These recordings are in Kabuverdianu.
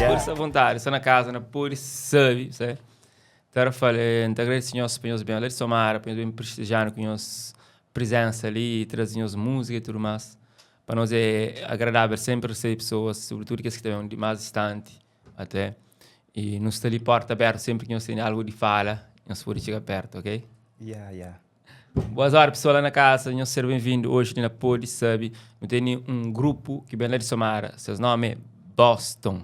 Pode sta vontade, sta na casa, na pode sabe, sabe? Tara fala, N ta agradese nhos pa nhos ben la di Somara, pa nhos ben prestigianu ku nhos presensa li, traze nhos múzika e tudu más. Pa nos é agradável sempre recebe pessoas, sobretudo kes ki ta ben di más distanti até. E nu sta li porta abertu sempre ki nhos ten algu di fala, nhos pode txiga perto, ok? Yeah, yeah. Boas horas pessoal lá na casa, nhos ser bem-vindo hoje li na Pode Sabe. Nu tene um grupo ki ben lá di Somara, ses nome é Boston.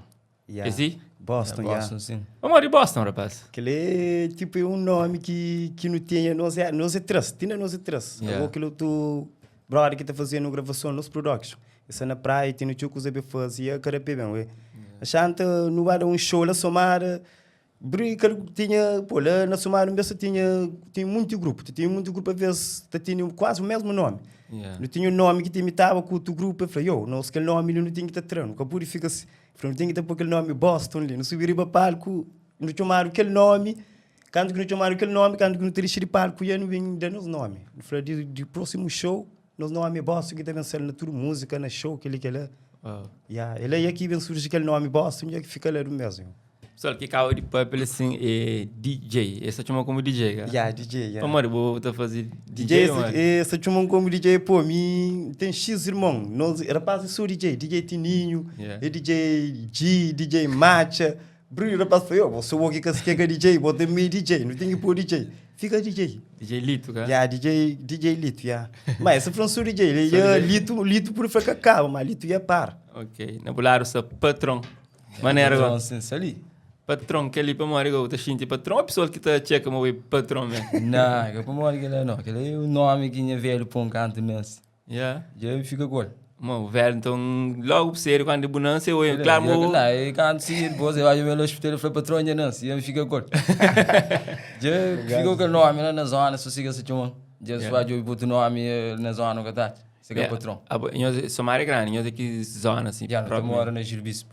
Yeah. É si? Boston, yeah. Boston, sim. Pamodi di Boston, rapaz? Kel é tipo é um nome ki, ki nu tinha, nós é, nós é três, tinha nós é três. Yeah. Agora kel outro brother ki ta fazendo gravação nos production. Essa na praia, tinha txeu kuza pa fazer, e cada pé bem, ué. A Xanta, nu ba dar um show lá Somara, Brinca, tinha, pô, lá na Somara mesmo tinha, tinha muito grupo, tinha muito grupo, às vezes tinha quase o mesmo nome. Yeah. Não tinha um nome que te imitava com outro grupo, eu falei, yo, nós aquele nome ali não tinha que estar trando, nunca pude ficar assim. Eu falei, não tinha que estar por aquele nome Boston ali, não subir para palco, não chamaram aquele nome, quando que não chamaram aquele nome, quando que não teria de palco, ia não vem dar nosso nome. Eu falei, de, de próximo show, nosso nome é Boston, que também saiu na tour música, na show, aquele que ele é. Wow. Yeah, ele aí aqui vem surge aquele nome Boston, e é que fica lá do mesmo. Pessoal ki kaba di papia assim é DJ. Esse ta txoma como DJ, ka? Yeah, DJ, yeah. Pamodi bo ta faze DJ, DJ, mano? esse txoma como DJ, pô, mi tem X irmão, nós, rapaz, eu sou DJ, DJ Tininho, Yeah. é DJ G, DJ Macha, Bruno, rapaz, foi eu, você o que que é DJ, bota mi DJ, não tem que pôr DJ, fica DJ. DJ Lito, ka? Yeah, DJ, DJ Lito, yeah. Mas esse foi um DJ, ele Sou é DJ. Lito, Lito por ficar cabo, mas Lito ia par. Ok. Na bu ladu sta patron. Manera Patron, go. sim, ali. Patron, kel-li pamodi go bu ta xinti patron ou pesoal ki ta txeka ma bo é patron mesmo? Não, ka pamodi kel-la não. Kel-la é o nome ki nha velho pô-m kantu nasce. Yeah. Dja fika ku el. Ma o velho então logo cedo quando bu nasce eu Kel-la, claro dja- mo Não, é kantu si depois eu acho que ele hospital ele falou patrão dja nasce, e eu fica com ele. Dja ficou com o nome lá na zona, só siga se chama. Dja se vai de outro nome na zona que tá. Siga Yeah. patrão. Ah, bo- nhos é- Somar é grande, nhos é ki zona assim. Já, não próprio. mora na Gil Bispo.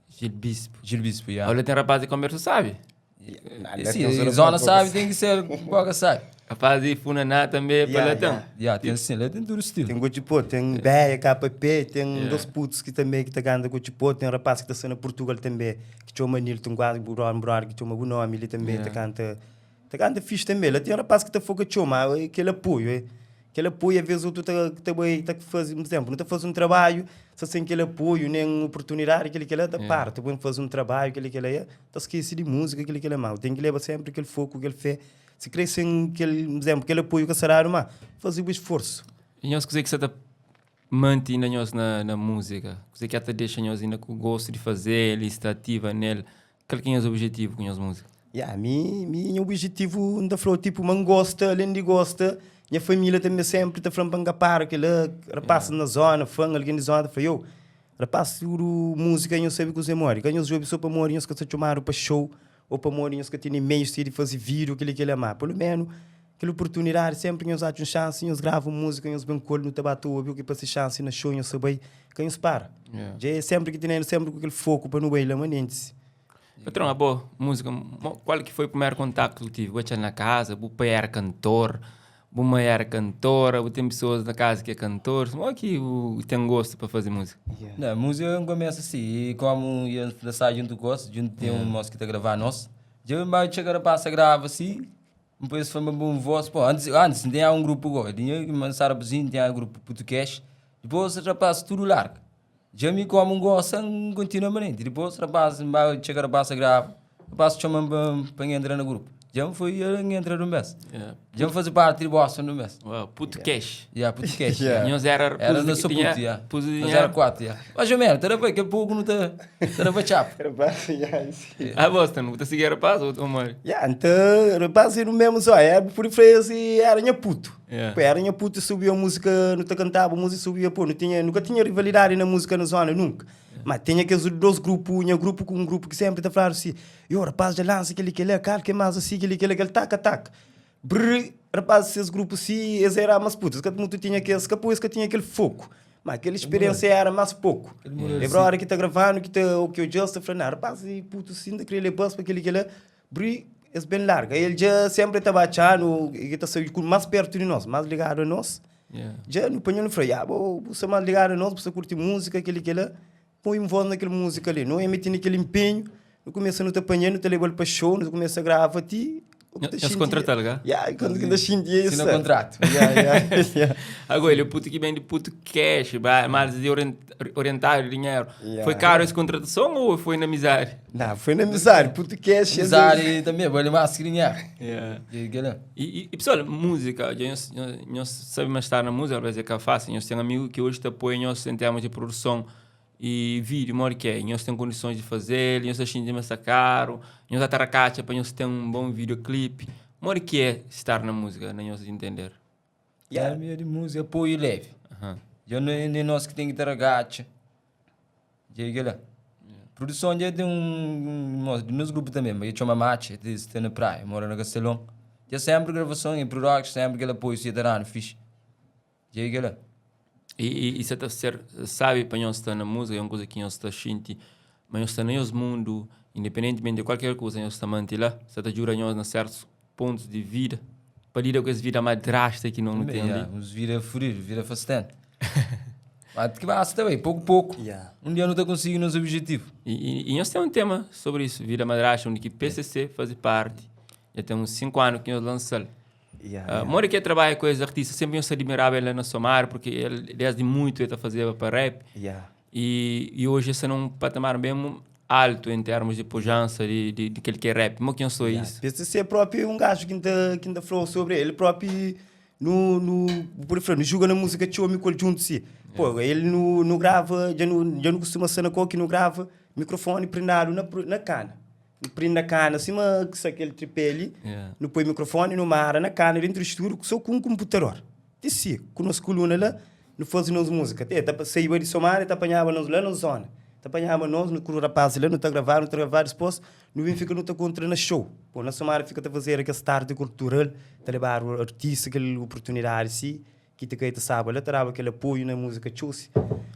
Gil Bispo. Gil Bispo, já. Olha, tem rapaz de comércio, sabe? Sim, zona sabe, tem que ser boca sabe. Rapaz de Funaná também, Yeah, yeah, yeah. Já, tem sim, lá tem tudo estilo. Tem Gotipô, tem Beia, KP, tem dois putos que também que tá ganhando Gotipô, tem rapaz que tá sendo na Portugal também, que chama Nilton, quase um brother que chama o nome, ele também tá canta, tá canta fixe também. Lá tem rapaz que tá foca chama, aquele apoio, é. Aquele apoio, às vezes outro tá tá bem, tá faz, por exemplo, não tá fazendo um trabalho, só sem aquele apoio, nem oportunidade, aquele que ele tá para, tá bom fazer um trabalho, aquele que ele é, tá esquece de música, aquele que ele é mal. Tem que levar sempre aquele foco, aquele fé. Se cresce sem aquele, por exemplo, aquele apoio que será, mas fazer o esforço. E nhos kuzê ki sa ta manti inda nhos na, na múzika? Kuzê ki ta dexa nhos inda ku gostu di faze-l i sta ativa nel? Kal ki é nhos objetivu ku nhos múzika? Yeah, mi, mi nha objetivu, N ta fla-u, tipo, ma N gosta, alén di gosta, nha família tanbe sénpri ta fla-m pa N ka para kel-la, rapazis na zóna fla-m, algen di zóna ta fla, yo, rapaz, tudu múzika nhos sabe kuzê modi, ka nhos djobe sô pamodi nhos ka sta txomadu pa show ô pamodi nhos ka tene meius di faze vídiu, kel-li, kel-la, má peloménu kel oportunidadi sénpri nhos atxa un xansi, nhos grava un múzika, nhos ben ku el, nu ta ba ta obi ô ki pa se xansi na show nhos ta bai, ka nhos para. Yeah. Dja é sénpri ki tenenu sénpri ku kel foku pa nu bai la manenti. Patron, abo, múzika, kual ki foi primeru kontaktu ki bu tive? Bu atxa-l na kaza? Bu pai éra kantor? Bu mai éra kantora? Bu ten pesoas na kaza ki é kantor? Modi ki bu ten gostu pa faze múzika? Não, música começa assim, e como ia dançar junto com os, junto tem um moço que tá gravando nós. Já vai chegar a passa grava assim, depois foi uma boa voz, pô, antes, antes tinha um grupo agora, tinha que lançar a buzina, tinha um grupo português, depois rapaz tudo larga. Já me como um gosta, continuamente. Depois rapaz vai chegar a passa grava, rapaz chama para entrar no grupo. Já foi entrar no mês. Yeah. Já fazer parte de Boston no mês. Uau, puto cash. Yeah, português. Yeah. Nhos era Era puto no que seu tinha- puto, yeah. puto Nós dinheiro. era quatro, yeah. Mas, ou menos, era bem, que pouco não tá, era bem chapo. Rapaz, yeah, isso. Ah, Boston, bu ta sigi rapaz ou ou mori? Yeah, então, rapaz, era o mesmo só, era por frase, era nha puto. Yeah. Pô, era nha puto, subia a música, não te cantava, a música subia, pô, não tinha, nunca tinha rivalidade na música na zona, nunca. Mas tinha aqueles dois grupos, nha grupo com um grupo que sempre te falava assim, yo, rapaz, já lança aquele que ele é, cara, que mais assim, aquele que ele é, aquele taca, taca. Brrr, rapaz, esses grupos assim, eles eram mais putos, que muito tinha aquele, que depois que tinha aquele foco. Mas aquela experiência era mais pouco. É pra hora que tá gravando, que tá, o que eu just, tá falando, ah, rapaz, e puto, sim, da querer bus para aquele que ele é, brrr, eles bem larga. Ele já sempre tá baixando, e tá saindo mais perto de nós, mais ligado a nós. Yeah. Já no panhão no freio, ah, bom, você mais ligado a nós, você curte música, aquele que ele é. Põe um voz naquele música ali. Não é metendo aquele empenho. No começo não te apanhei, não te levou para show, não começa a gravar ti. Nhos contratal, ka? Yeah, quando que ainda xinti isso. Assina contrato. Yeah, yeah, yeah. Agora, ele é o puto que vende puto cash, mais de orientado de dinheiro. Yeah. Foi caro essa contratação ou foi na amizade? Não, foi na amizade, puto cash. Amizade também, vale mais que dinheiro. Yeah. E aquilo? E, e, pessoal, música, nós, nós sabemos estar na música, às vezes é que é fácil. Nós temos amigos que hoje te apoiam nós em termos de produção e vídeo, mora que é. Nós temos condições de fazer, nós achamos de caro, nós atarracacha para nós ter um bom videoclipe. Mora que é estar na música, na nós entender. Yeah. É de música, apoio leve. Eu não é nós que tem que ter a gacha. E aquilo? Produção já tem um, um nosso grupo também, mas eu chamo Mate, está na praia, mora na Castelão. Já sempre gravação em produção, sempre aquele apoio se dará, fixe. E aquilo? E, e, e se ser, sabe para nós estar na música, é uma coisa que nós está sentindo, mas nós está no mundo, independentemente de qualquer coisa, nós está mantendo lá, você está ajudando nós em certos pontos de vida, para lidar com essa vida mais drástica que não Também, tem ali. yeah, uns vira furir, vira fastante. Mas que basta também, pouco a pouco. Yeah. Um dia não está conseguindo nosso objetivo. E, e, e nós temos um tema sobre isso, Vida Madrasta, onde que PCC faz parte. Já tem uns 5 anos que nós lançamos. Yeah, Uh, yeah. Mora que trabalha com esses artistas, sempre eu se admirava ele na Somar, porque ele desde muito ele está fazendo para rap. Yeah. E hoje esse é um patamar bem alto em termos de pujança, de que ele quer rap. Mas quem sou Yeah. isso? PCC próprio é um gajo que ainda falou sobre ele próprio no no por exemplo, no joga na música tio me junto si. Pô, ele no grava, já não costuma ser na que não grava, microfone prendado na cana. Prende na cana, acima que aquele tripé ali, Yeah. não põe microfone, não mara na cana dentro do estúdio, só com um computador. Disse, com nossa coluna lá, não fazia nossa música. Até, tá, saía de somar, tá apanhava nós lá na zona. Tá apanhava nós, no cru rapaz lá, não tá gravar, não tá gravar, depois, no vem fica não tá contra na show. Pô, na somar fica a fazer aquele start cultural, tá levar o artista, aquela oportunidade, assim, que te caíta sabe, lá terá aquele apoio na música, tchau-se.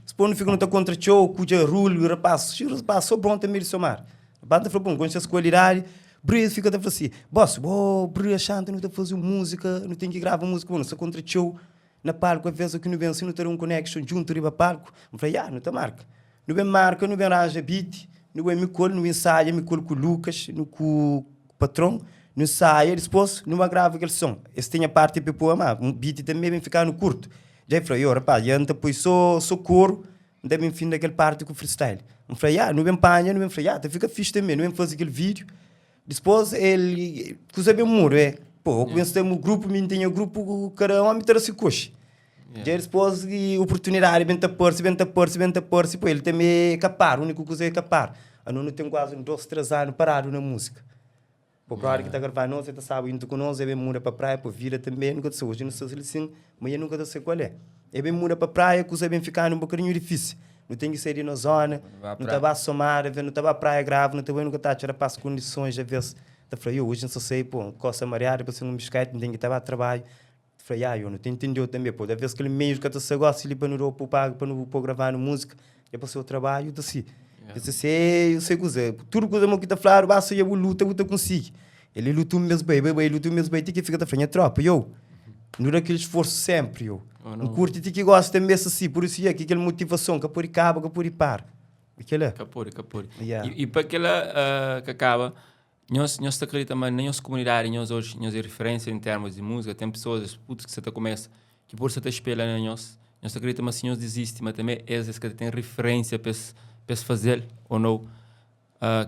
Depois não fica não tá contra show, cuja rulho, rapaz, o rapaz, só bom também de somar. A banda falou, bom, com essa qualidade, Brisa fica a falar assim, boss, oh, Brisa chanta, não tá fazendo música, não tem que gravar música, bom, não se contra show, na palco, às vezes que não vem assim, não ter um connection junto, riba palco. Eu falei, ah, não tá marca. Não vem marca, não vem arranja beat, não vem me colo, não ensaia, me colo com o Lucas, no com o patrão, não ensaia, depois não grava aquele som. Esse tem a parte para pôr, mas um beat também vem ficar no curto. Já falei, oh, rapaz, já anda pois só coro, não deve fim daquele parte com freestyle. Eu falei, ah, não vem panha, não vem falei, ah, tá fica fixe também, não vem fazer aquele vídeo. Depois ele, coisa bem muro, é. Pô, eu começo a ter um grupo, me tinha grupo, o cara, homem, terá se coxa. Já depois, e oportunidade, bem tapar-se, bem tapar-se, bem tapar-se, pô, ele também é capar, o único coisa é capar. A não tem quase uns 12, 3 anos parado na música. Pô, claro que tá gravando, nós, tá sabe, indo com nós, é bem muda pra praia, pô, vira também, nunca sei, hoje não sei se ele sim, amanhã nunca sei qual é. É bem muda pra praia, coisa bem ficar um bocadinho difícil. Não tem que sair na zona, não tá a somar, não tá a praia grave, não tá bem, nunca tá a tirar para as condições, às vezes. Tá falando, eu hoje não sei, pô, coça mareada, para ser um biscoito, não tem que estar a trabalho. Falei, ah, eu não tenho entendido também, pô, da vez que ele meio que eu gosto, ele para não pago, para não gravar música, é para o seu trabalho, eu assim. Eu sei, eu sei coisa, tudo coisa que tá falando, basta eu luta, eu consigo. Ele luta um mês bem, bem, bem, luta um mês bem, tem que fica da frente, a tropa, eu. Não dá aquele esforço sempre, eu. Não curte, tem que gosta também assim, por isso é que aquela motivação, que por acaba, que por par. Aquela. Capuri, capuri. Yeah. E para aquela que acaba, nós acreditamos, mas na nossa comunidade, nós hoje, nós é referência em termos de música, tem pessoas, putos que você tá começa, que por você tá espelhando em nós, nós acreditamos assim, nós desiste, mas também esses que têm referência para se fazer ou não.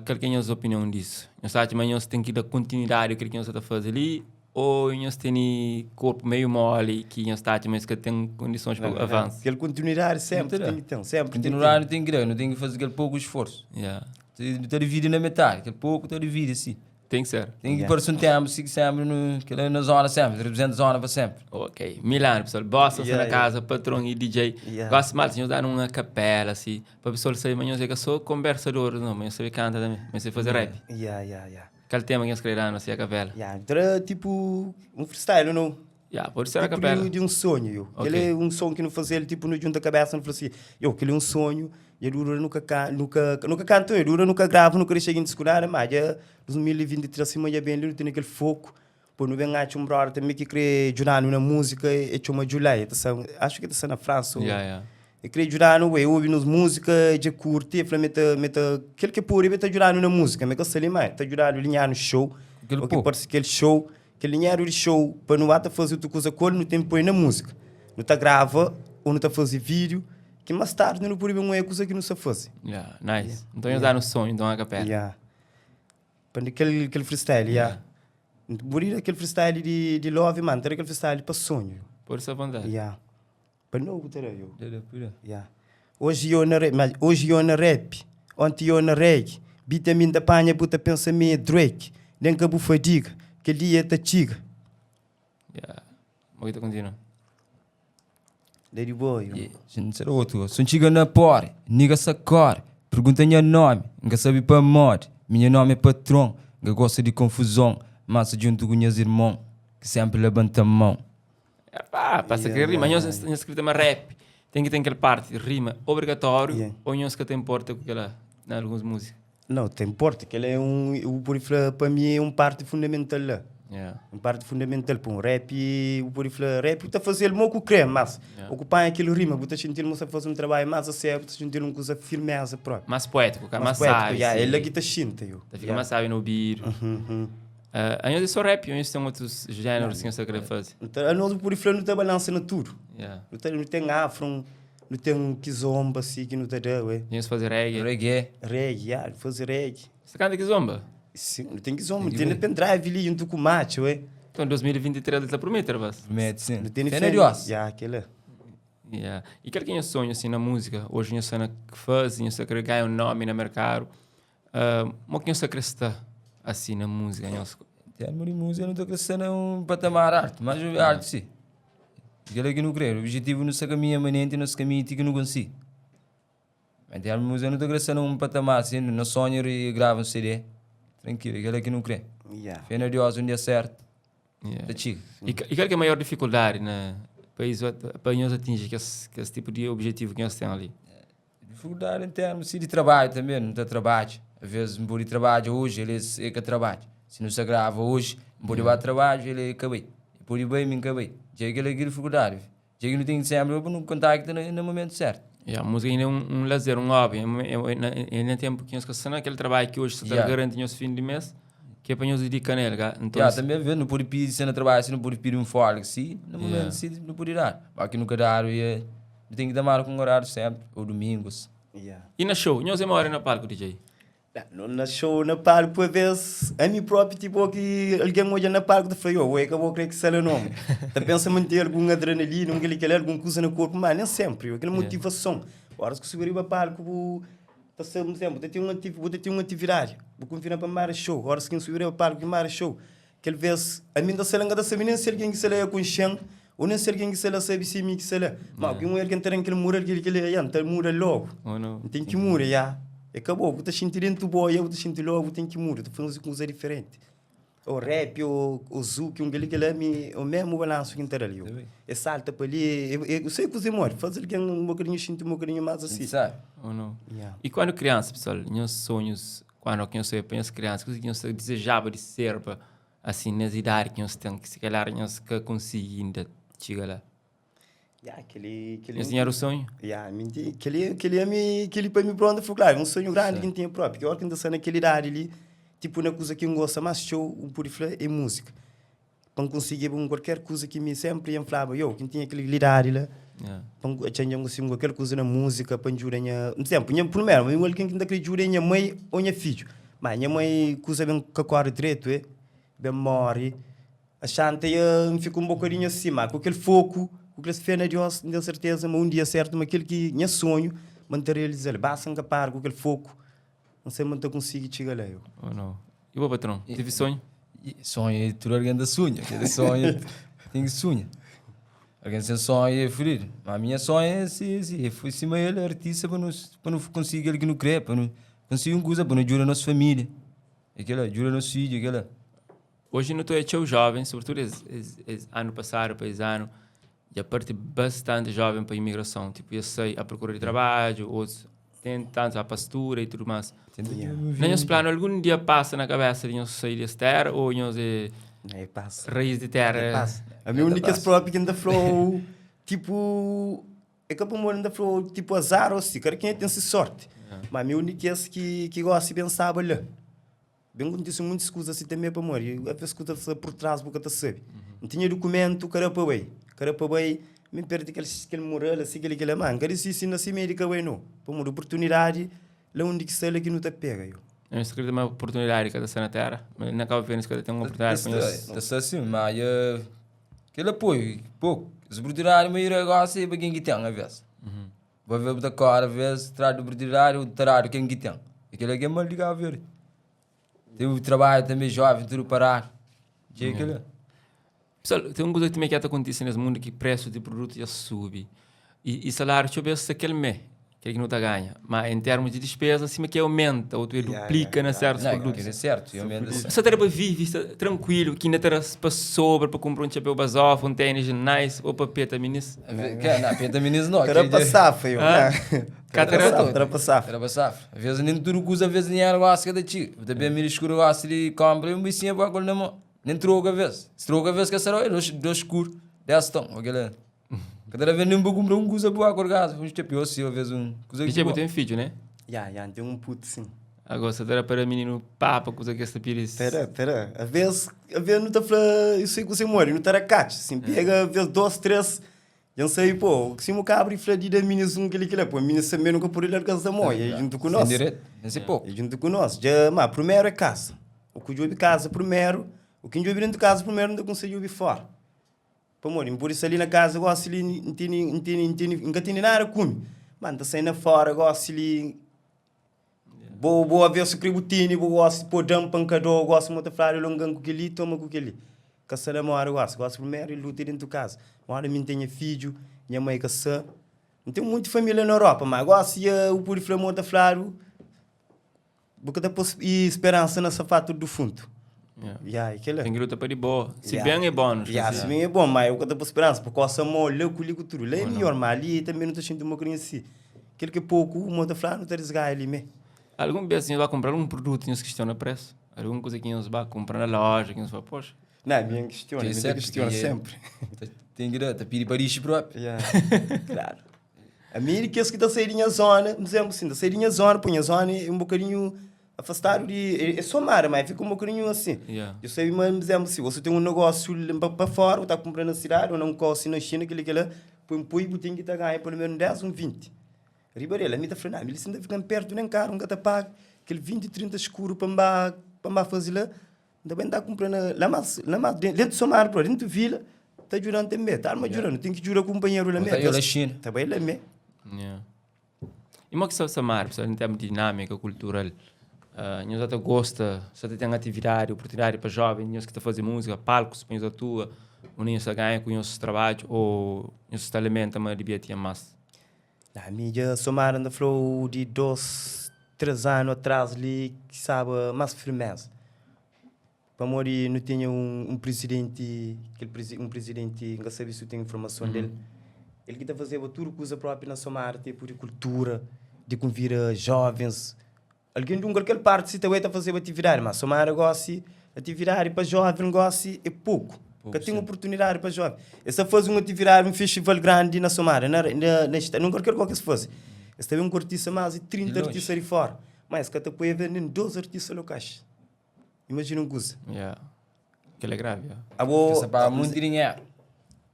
Qual que é a nossa opinião disso? Nós achamos que nós tem que dar continuidade ao que nós está fazendo ali, ou nós tem corpo meio mole, que nós achamos que tem condições para avanço? Aquela continuidade sempre tem que ter, sempre. Continuidade não tem que ter, não tem que fazer aquele pouco esforço. Yeah. Te divide na metade, aquele pouco te divide assim. Tem que ser. Tem que pôr-se um tempo, siga sempre no, aquele na zona sempre, representa a zona para sempre. Ok, Milano, pessoal, bossa Yeah, na yeah. casa, patrão e DJ. Yeah. Gosto mais de dar uma capela assim, para a pessoa saber, mas eu sou conversador, não, mas eu sei cantar também, mas eu sei fazer rap. Yeah, yeah, yeah. Aquele tema que eu escrevi assim, a capela. Yeah, então era tipo um freestyle, não? Yeah, pode ser a tipo capela. de um sonho, eu. Ok. Aquele é um som que não fazia, ele tipo no junto da cabeça, não falou assim, eu, aquele é um sonho, e ele nunca nunca nunca canto, ele nunca gravo, nunca chega em discutir, mas já 2023 assim, mas já bem, ele tem aquele foco. Pô, não vem acho um brother também que crê ajudar na música, e chama July, tá acho que tá na França. Yeah, yeah. E kre djuda-nu, e obi nos múzika, dja kurti, e fla ma e ta, ma e ta, kel ki e pode, e ta djuda-nu na múzika, ma e ka sta li ma e ta djuda-nu linha-nu show, Kel o ki poku. parse kel show, kel dinheru di show pa nu ba ta faze otu kuza ku el, nu ten ki poi na múzika. Nu ta grava ô nu ta faze vídiu, ki más tardi nu pode ben oia kuza ki nu sta faze. Yeah, nice. Nton nhos da-nu sonhu, nton akapela. Yeah. Pa kel, kel freestyle, yeah. N pode da kel freestyle di, di love, ma N ta da kel freestyle pa sonhu. Pode sta vontadi. Yeah. Pa nobu ta da yo. Da, da, pui da. Yeah. Oji yo na rap, mas oji yo na rap, onti yo na reggae, beat a mi N ta panha bu ta pensa mi é Drake, nen ka bu fadiga, kel dia ta txiga. Yeah. Mo ki ta kontinua? Lady Boy, yo. Yeah, si N ser otu. Si N txiga na pori, nigga sa kori, pergunta nha nomi, N ka sabi pamodi, mi nha nomi é Patron, N ka gosta di konfuzon, mas djuntu ku nhas irmon, ki senpri labanta mon. Epá, passa yeah, rima. Yeah, yeah. Nhos escrita ma rap tem que ter aquela parte rima obrigatório yeah. ou nhos que tem importa com aquela na algumas músicas? Não, tem importa, que ela é um, o por para mim é um parte fundamental lá. Yeah. Um parte fundamental para um rap, o por rap tá fazer o que creme, mas yeah. ocupar aquele rima, você sentir você fazer um trabalho mais a sério, você sentir uma coisa firmeza própria. Mais poético, mais, mais poético, sábio. Yeah, ele aqui tá xinta, eu. Tá fica yeah. mais sábio no ouvido. Uhum, uhum. Uh, anhos é só rap, anhos tem outros géneros que você quer fazer. Então, a nós por ifla não tá balança na tudo. Yeah. Não tem, não tem afro, não tem kizomba assim que não tá dando, ué. Anhos fazer reggae. Reggae. Reggae, yeah, fazer reggae. Você canta kizomba? Sim, não tem kizomba, não tem nem pendrive ali junto com o macho, ué. Então, 2023 ele tá promete, rapaz. Promete, sim. Não tem nem Fé na Deus. Yeah, aquele. Yeah. E qual que é o sonho assim na música? Hoje nós na que faz, nós quer ganhar um nome no mercado. Uh, mas que nós quer estar assim na música, nós Termo de música não estou crescendo um patamar alto, mas alto sim. Aquilo é que não creio. O objetivo não se caminha manente, não se caminha que não consigo. Mas termo de música não estou crescendo um patamar assim, não sonho e gravo um CD. Tranquilo, aquilo é que não creio. Yeah. Fé na Deus um dia certo, Yeah. tá chique. E, e qual que é a maior dificuldade na país para nós atingir que esse, que esse tipo de objetivo que nós temos ali? Dificuldade em termos sim, de trabalho também, não está trabalho. Às vezes não pode trabalho hoje, ele é que trabalha. Se não se grava hoje, não pode ir trabalho, ele acabei. Pode ir bem, me acabei. Já é aquela dificuldade. Já que não tem sempre no contacto no, no momento certo. Yeah, a música ainda é um, um lazer, um hobby. É, é, é, é, tempo que nós que aquele trabalho que hoje se está Yeah. garantindo nosso fim de mês, que é para nós dedicar nele. cá. Então, Yeah, também vê, não pode pedir se não trabalha, se não pode pedir um folga, se no momento Yeah. se não pode dar. Mas aqui no cadáver, é, tem que dar com horário sempre, ou domingos. Yeah. E na show, nós é mora na palco, DJ. Não, na show, na palco, a vez, a mim próprio, tipo, que alguém olha na palco e fala, eu acabou a crer que sale o nome. Tá pensa manter alguma adrenalina, um aquele, alguma coisa no corpo, mas nem sempre, aquela motivação. Horas que subir para palco, vou, tá sendo, por exemplo, vou ter uma, vou ter uma atividade, vou convidar para mais show, horas que subir para palco, mais show. Aquele vez, a mim da sala, da sabe nem se alguém que se lá com chão, ou nem se alguém que se lá sabe se mim que se lá. Mas alguém alguém tem aquele muro, aquele aquele, aí, tá muro logo. Ou não? Tem que mura, já. Acabou, vou te sentir dentro do boia, vou te sentir logo, tem que mura, tô falando coisa diferente. O rap, o, o zouk, um aquele que é o mesmo balanço que inteira ali. É salta para ali, eu, eu sei que você morre, faz alguém um bocadinho, sinto um bocadinho mais assim. Sabe? Ou não? Yeah. E quando criança, pessoal, meus sonhos, quando eu sou para as crianças, coisas que eu desejava de ser, pá, assim, nas idades que nós temos, que se calhar nós que conseguimos ainda chegar lá. Yeah, aquele, aquele, Nós tinha o sonho? Yeah, menti, aquele, aquele, aquele, aquele para mim pronto, foi claro, um sonho grande que tinha próprio. Que a hora que ainda naquela idade ali, tipo, na coisa que eu gosto mais show, o por é música. Para conseguir um, qualquer coisa que me sempre ia falava, eu, quem tinha aquela idade lá, Yeah. para tinha assim, qualquer coisa na música, para jurar minha, por exemplo, minha primeiro, eu alguém que ainda queria jurar minha mãe ou minha filho. Mas minha mãe coisa bem que acorda direito, é, bem morre. A Xanta ia fica um bocadinho assim, mas com aquele foco, com aquele fé na Deus, tenho certeza, mas um dia certo, mas aquele que minha sonho, manter realizar, basta encapar com aquele foco, não sei, mas eu consigo chegar lá. Eu. Ou não? E o patrão, tive sonho? E Sonho é tudo alguém da sonha. Aquele sonho tem que sonhar. Alguém sem sonho é fodido. Mas a minha sonho é assim, assim. Foi cima ele, artista, para não, para não conseguir aquilo que não quer, para não conseguir uma coisa, para não ajudar a nossa família. Aquilo, ajuda nosso filho, aquilo. Hoje não estou a jovem, sobretudo esse, esse, esse ano passado, para esse ano, já parte bastante jovem para a imigração. Tipo, eu sei a procura de trabalho, outros tentando a pastura e tudo mais. Yeah. Nem os planos, algum dia passa na cabeça de nós sair dessa terra ou nós é É, passa. raiz de terra. É, passa. A minha única passa. própria que ainda falou, tipo, É ka pamodi N ta fla-u tipo azar ô si, kada kenha ten si sorti. Ma mi é un di kes ki ki gosi ben staba la. Ben kontise muntis kuza si tanbe pamodi avês ku ta sta pur tras bu ka ta sabe. N tinha dukumentu ka da pa bai, ka da pa bai, mi N perde kel kel mural asi kel-li kel-la. Ma N ka disisi na si mei di ka bai no, pamodi oportunidadi la undi ki sta la ki nu ta pega yo. Nhos ta kridita ma oportunidadi ka ta sta na tera? Ma na Cabo Verde nhos ka ta ten oportunidadi pa nhos. Ta sta sin, ma ya kel apoiu poku. Es oportunidadi maioria gosi é pa ken ki ten avês. Bo vê bu ta kóre vês tradu oportunidadi bu ta dadu ken ki ten. E kel-la ki é mal di Kabu Verdi. Ten bu trabadju tanbe jóven tudu paradu. Dja é kel-la. Pessoal, ten un kuza ki tanbe ki ta kontise nes mundu ki presu di produtu dja subi i saláriu txeu bes sta kel mé, kel ki nu ta ganha. Ma en termus di dispeza sima ki aumenta ô tu é duplika na sertus produtus. Kel-la é sertu, aumenta sertu. Sa ta da pa vivi sta trankuilu ki inda ta da pa sobra pa kunpra un txapéu bazofa, un ténis nice ô pa peta minis. Ke, na, peta minis no. Ta da pa safa yo. Ah? Ka ta da? Ta da pa safa. Ta da pa safa. Avês nem tudu kuza, avês dinheru gosi ka ta txiga. Bu ta ben mira skuru gosi di konpra un bisinha bu kol na mon. Nem troka avês. Si troka avês ka será, é dos, dos skur, des ton, o kela. Ka ta da vê nem pa kunpra un kuza bu kol kasa, un txapéu si, avês un kuza ki Dja bu ten fidju, né? Ya, ya, N ten un putu sin. Agora sa ta da pa da mininu papa kuza ki es ta pidi. Ta da, ta da. Avês, avês nu ta fla, eu sei ku se mori, nu ta da katxa. Sin pega avês dos, tres, dja N sabe, pô, sima u kabra i fla di da minis un kel-li kel-la, pô, minis tanbe nu ka pode larga-s da mô, e djuntu ku nos. Sen diretu, nen se poku. E djuntu ku nos. Dja, ma primeru é kasa. U ku djobe kaza primeru, u ki N djobe dentu kaza primeru, N ta kumsa djobe fora. Pamodi N pode sta li na kaza gosi li, N tene, N tene, N tene, N ka tene nada kume, ma N ta sai na fora gosi li, bo, bo aves su kre bu tene, bo gosi po da-m pa N ka da-u, gosi mo ta fladu longa-m ku kel-li, toma ku kel-li. Ka sta na moda gosi, gosi primeru é luta dentu kaza. Moda mi N ten nha fidju, nha mai ka sta, N ten monti familia na Europa, ma gosi dja bu pode fla mo ta fladu. Bu ka ta pô speransa na sapato do defunto. Yeah. Ya, é kel-la. Tem que luta pa di bo. Se Ya. bem é bónus. Ya, se bem é bom, mas eu ka ta pô speransa, porque osa mó lá ku li ku tudo. Lá é melhor, mas ali também não ta xinti uma criança assim. Kel que é pouco, o ta fla, não ta desgaia ali mesmo. Algum vez nhos ba comprar um produto e nhos questiona preço? Alguma coisa que nhos ba comprar na loja, que nhos fala, poxa, Não, minha questiona, Tem minha certo questiona que é- sempre. Tem que dar, ta pidi pa dixi própi. Ya, Claro. A mi di kes ki ta sai di nha zona, por exemplo, assim, ta sai di nha zona, pô, nha zona é um bocadinho afastado de. É, é só mar, mas fica um bocadinho assim. Yeah. Eu sei, mas, por exemplo, se você tem um negócio para fora, ou tá comprando na cidade, ou não costa na China, aquele que lá, põe um põe, tem que tá ganhando pelo menos 10 ou 20. Riba dele, a mim tá falando, ah, ele tá ficando perto nem caro, nunca tá pago, aquele 20, 30 escuro para para fazer lá, Também tá comprando lá mais, lá mais dentro do Somar, bro, dentro do vila, tá ajudando também, tá arma ajudando, tem que ajudar o companheiro lá Tá mesmo. eu na China. Tá bem lá mesmo. Yeah. E mo ki sta Samar, pessoal, em termos de dinâmica cultural? Uh, nhos até gosta, se até tem atividade, oportunidade para jovens, nhos que tá fazer música, palcos, para nhos atua, ou nhos tá ganha com nhos trabalho, ou nhos tá alimenta, mas devia ter mais. Na mídia, Somar anda falou de dois, três anos atrás ali, que sabe, mais firmeza. Pamodi nu tinha un, un presidenti, kel presi, un presidenti, N ka sabe si bu ten informason del, el ki ta fazeba tudu kuza propi na Somada, tipu di kultura, di konvida jovens, algen di un kualker parti si ta bai ta fazeba atividadi, ma Somada gosi, atividadi pa joven gosi é poku, ka ten oportunidadi pa joven. Es ta faze un atividadi, un festival grandi na Somada, na, na, na, na kualker kau ki es faze, es ta ben ku artista más di 30 artista di fora, ma es ka ta poi ben nen dos artista lokais. Imajina un kuza. Yeah. Kel é grave, yeah. Abo, Essa paga muito dinheiro.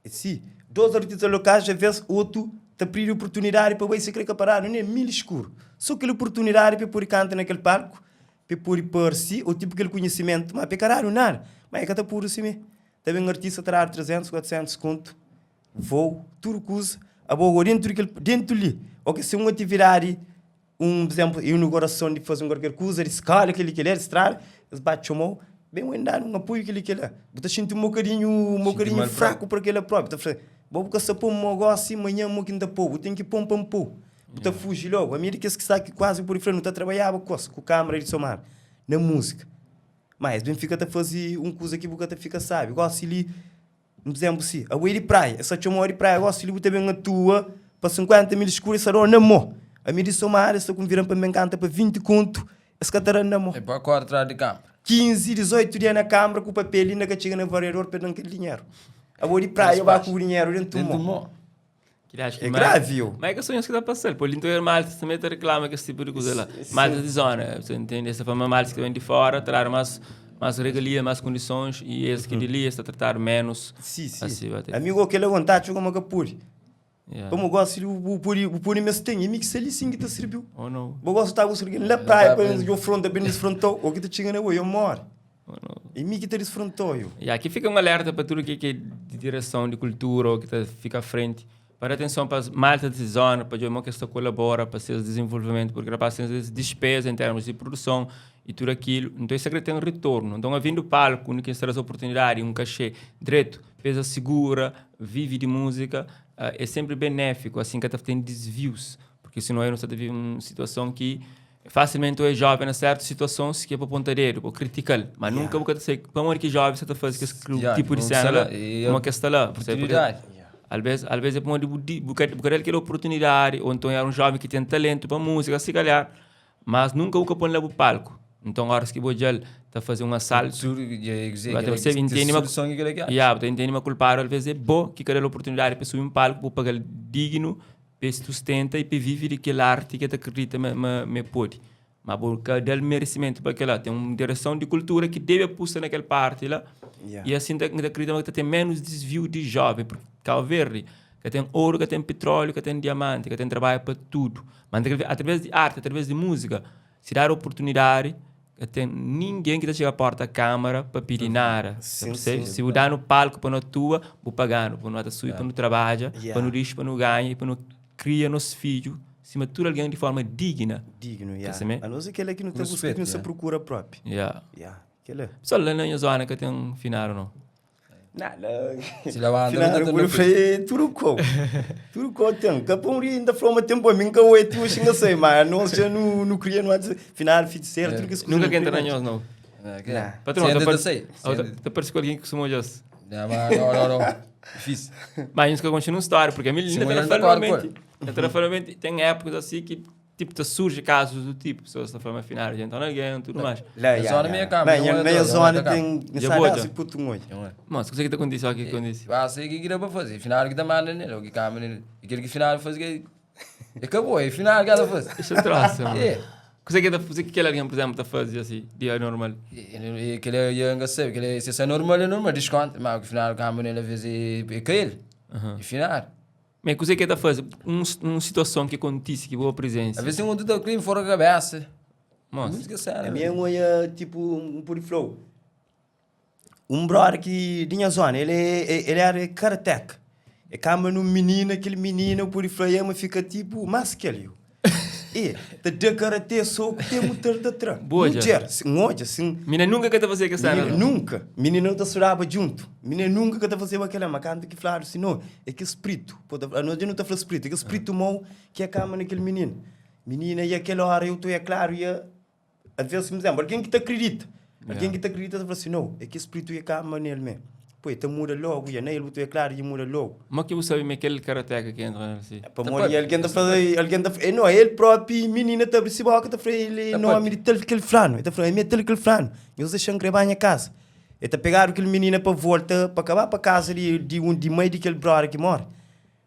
Si, dos artista lokais, a vez otu ta pidi oportunidadi pa bai si kre ka paradu ne mil eskuru. So kel oportunidadi pa e podi kanta na kel palku, pa e podi parsi ou tipo kel konhisimentu, ma pa e ka dadu nada. Ma e ka ta pudu sime. Ta ben artista ta dadu 300, 400 kontu, vou, tudu kuza. Abo go dentu di kel, dentu li, ok, si un atividadi Un izénplu, inaugurason di faze un kualker kuza di skóla, kel-li, kel-la, di strada, es ba txoma-u, ben bu dadu un apoiu kel-li, kel-la. Bu ta xinti un bokadinhu, un bokadinhu fraku pa kel-la própi. Ta fla, bo bu ka sta pô-m mô gósi, manhan mô ki N ta pô-u. Bu ten ki pô-m pa N pô-u. Bu ta fuji lógu. Ami é di kes ki sta ki kuazi bu pode fla, nu ta trabadjaba ku kos, ku kanbra di somada, na múzika. Má es ben fika ta faze un kuza ki bu ka ta fika sabi. Gósi li, N dizem-bu si, abo é di praia, es ta txomau di praia gosi li bu ta ben atua pa 50 mil skuru es ta dau na mo. Ami di Somada es ta kunvidan pa N ben kanta pa 20 kontu, es ka ta dan na mo. É pa kore tras di kanbra. 15, 18 dia na kanbra ku papel inda ka txiga na variador pa dan kel dinheru. Abo di praia ba ku bu dinheru dentu mo. Dentu mo. Kila acho que É mais- grave, eu. Mas é que sonhos que tá passando. Pô, então malta também tá reclama que esse tipo de coisa lá. Sim. Malta de zona, você entende? Essa forma malta que vem de fora, traz mais mais regalia, mais condições e esse que de ali está a tratar menos. Sim, sim. Assim, vai ter. Amigo, aquele vontade como que puri. Yeah. Como gosto de o puri, o puri mesmo tem, e mi que se ali sim que te serviu. Ou não? Vou gosto de estar com lá praia, para eu fronta, bem desfrontou, o que te chega na eu moro. Ou não? E mi que te desfrontou, eu. E aqui fica um alerta para tudo que que é de direção de cultura ou que tá, fica à frente. Para atenção para as malta de zona, para o que está colabora para seu desenvolvimento, porque rapaz tem despesa em termos de produção e tudo aquilo. Então isso aqui tem um retorno. Então, havendo palco, onde quem traz oportunidade, um cachê direto, pesa segura, vive de música, ah, é sempre benéfico, assim que até tem desvios, porque senão eu não estou a viver uma situação que facilmente o jovem na certas situações que é para pontadeiro, para criticar, mas nunca vou sei para onde que jovem você está fazendo esse Yeah, tipo de vamos cena lá, lá, e uma que está lá, percebe? Porque Oportunidade. Às vezes é para onde buscar aquela oportunidade, ou então era um jovem que tem talento para música, se calhar, mas nunca o capone lá para o palco. Então, horas que o Bojel está fazendo um assalto, Vai ter você entende uma solução que ele quer. Yeah, você entende uma culpado, às vezes é bom que cada oportunidade para subir um palco, para pagar digno, para se sustenta e para viver daquela arte que te acredita me, me, me pode. Mas por cada merecimento para aquela tem uma direção de cultura que deve apostar naquela parte lá. Yeah. E assim tá acredita que tem menos desvio de jovem, porque Cabo Verde, que tem ouro, que tem petróleo, que tem diamante, que tem trabalho para tudo. Mas através de arte, através de música, se dar oportunidade, que tem ninguém que tá chega à porta da câmara para pedir nada. Sim, Percebe? sim. Se o dar no palco para não atua, vou pagar, vou não subir para não trabalhar, Yeah. para não lixo, para não ganhar, para não criar nosso filho, se matura alguém de forma digna. Digno, yeah. Percebe? A não ser aquele que não Com tem busca, que respeito, não se yeah. procura próprio. Yeah. Yeah, aquele. Pessoal, lá na minha zona que tem um final ou não? Não, não. Se lá anda, Final, não eu tá vou no fazer tudo Tudo tem. Capão ainda falou uma tempo, a mim que eu eu xinga sei, mas nós já não não queria não final feiticeiro, tudo que se Nunca que entra na nós, não. É, que- Não. Patrão, Você tá ainda pare- tá sei. Ah, tá parece com alguém que costuma olhar. Não, mas não, não, não. Difícil. Mas isso que acontece numa história, porque a minha Sim, linda mas não realmente, naturalmente tem épocas assim que tipo te surge casos do tipo, pessoas da forma final, gente tá alguém, tudo mais. Lá, Na yeah, zona yeah. meia cama, Bem, não na é minha toda, zona não é tem Já nessa boa, área já. se puto um olho. Não é? Mas o que é que aconteceu aqui que aconteceu? Ah, sei o que que dá para fazer. Final que tá mandando nele, o que câmera nele. Aquele que final faz que acabou, é final que ela faz. Deixa eu troço, mano. É. O que é que tá- o que que alguém, por exemplo, tá fazendo assim, dia normal? E aquele é engraçado, aquele se é normal, é normal, desconto, mas o que final câmera nele às vezes é é cair. E final. Mas o que é que tá fazendo? Um, uma situação que acontece, que boa presença. Às vezes tem um do crime fora da cabeça. Nossa. Música séria. A minha mãe é tipo um puri flow. Um brother que tinha zona, ele, ele era karateca. E cama no menino, aquele menino, o puri flow, e fica tipo, mas que ele. E, te dá karatê, soco, tem muito de trás. Boa, já. Mulher, sim, olha, sim. Mina nunca que tá fazendo que cena. Menina, nunca. Menina não te surava junto. Menina nunca que te fazia aquela, mas canto que falaram assim, não, é que espírito. Pô, tá- a nós não te fala espírito, é que espírito mau que acaba naquele menino. Menina, e aquela hora eu estou, é claro, e a, às vezes, por exemplo, alguém que te acredita. Alguém que te acredita, te fala assim, não, é que espírito ia cama nele mesmo. Pô, então muda logo, e nele, é claro, e muda logo. Mas que você sabe me aquele karateca que entra assim. Para morrer, alguém tá fazendo, alguém tá, eh, não, ele próprio, menina, tá abrindo boca, tá falando, ele Tá nome de tal aquele flano, ele tá falando, é tal aquele flano, eu deixando grebar minha casa. Ele tá pegando aquele menina para volta, para acabar para casa de, de um de meio daquele brother que mora.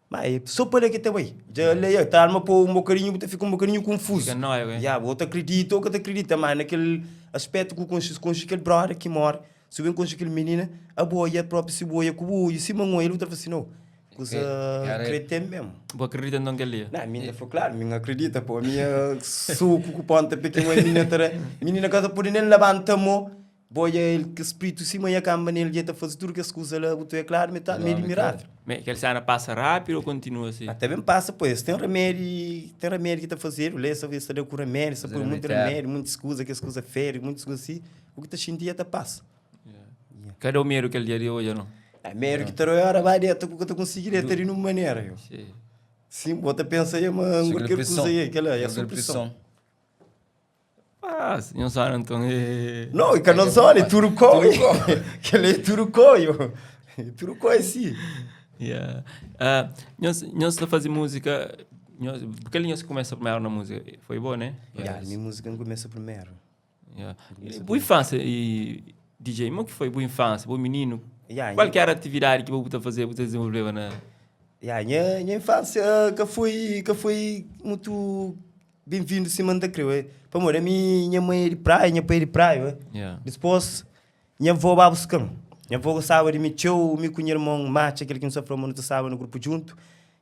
Mas só para que também. Já leia, tá arma pô um bocadinho, tá fica um bocadinho confuso. Fica nóia, ué. Já, outro acredita, outro acredita, mas naquele aspecto que o conche, conche aquele brother que mora, se bem conche aquele menina, a boia própria se boia com o boia, se mangoia, ele tá falando assim, não. Coisa Cara, acredita mesmo. Vou acreditar então que ele. Não, a minha foi claro, minha acredita, pô, a minha suco com ponta pequena, a menina tara, menina casa por nem levanta mo, boia ele que espírito se manhã camba nele, tá fazendo tudo que as coisas lá, botou é claro, me tá meio admirável. Mas aquele cena passa rápido ou continua assim? Até bem passa, pois, tem remédio, tem remédio que tá fazendo, lê, só vê se deu com remédio, só Fazer por muito remédio. remédio, muita escusa, que escusa fere, muita escusa assim, o que tá sentindo até passa. Cadê o medo que ele dia de hoje ou não? É meio que tá hora vai dentro, porque eu tô conseguindo ter de uma maneira, eu. Sim. Sim, bota pensa aí, mas qualquer coisa aí, aquela é a supressão. Ah, não sabe então. eh. Não, e que não só, é turucó. Que ele é turucó, eu. Turucó é sim. Yeah. Ah, nós nós tá fazendo música, nós, porque ele nós começa primeiro na música, foi bom, né? Yeah, minha música não começa primeiro. Yeah. Boa infância e DJ, como que foi boa infância, bom menino? Yeah, Qual que era a atividade que você fazer, você desenvolveu na... Ya, nha, nha infância ka foi, ka foi mutu ben-vindu sima N ta kre, ué. Pamodi ami, nha mãe é di Praia, nha pai é di Praia, ué. Yeah. Dipôs, nha avó ba buska-m. Nha avó gostaba di mi txeu, mi ku nha irmon matxa, kel ki N sta fla ma nu ta staba na grupu djuntu.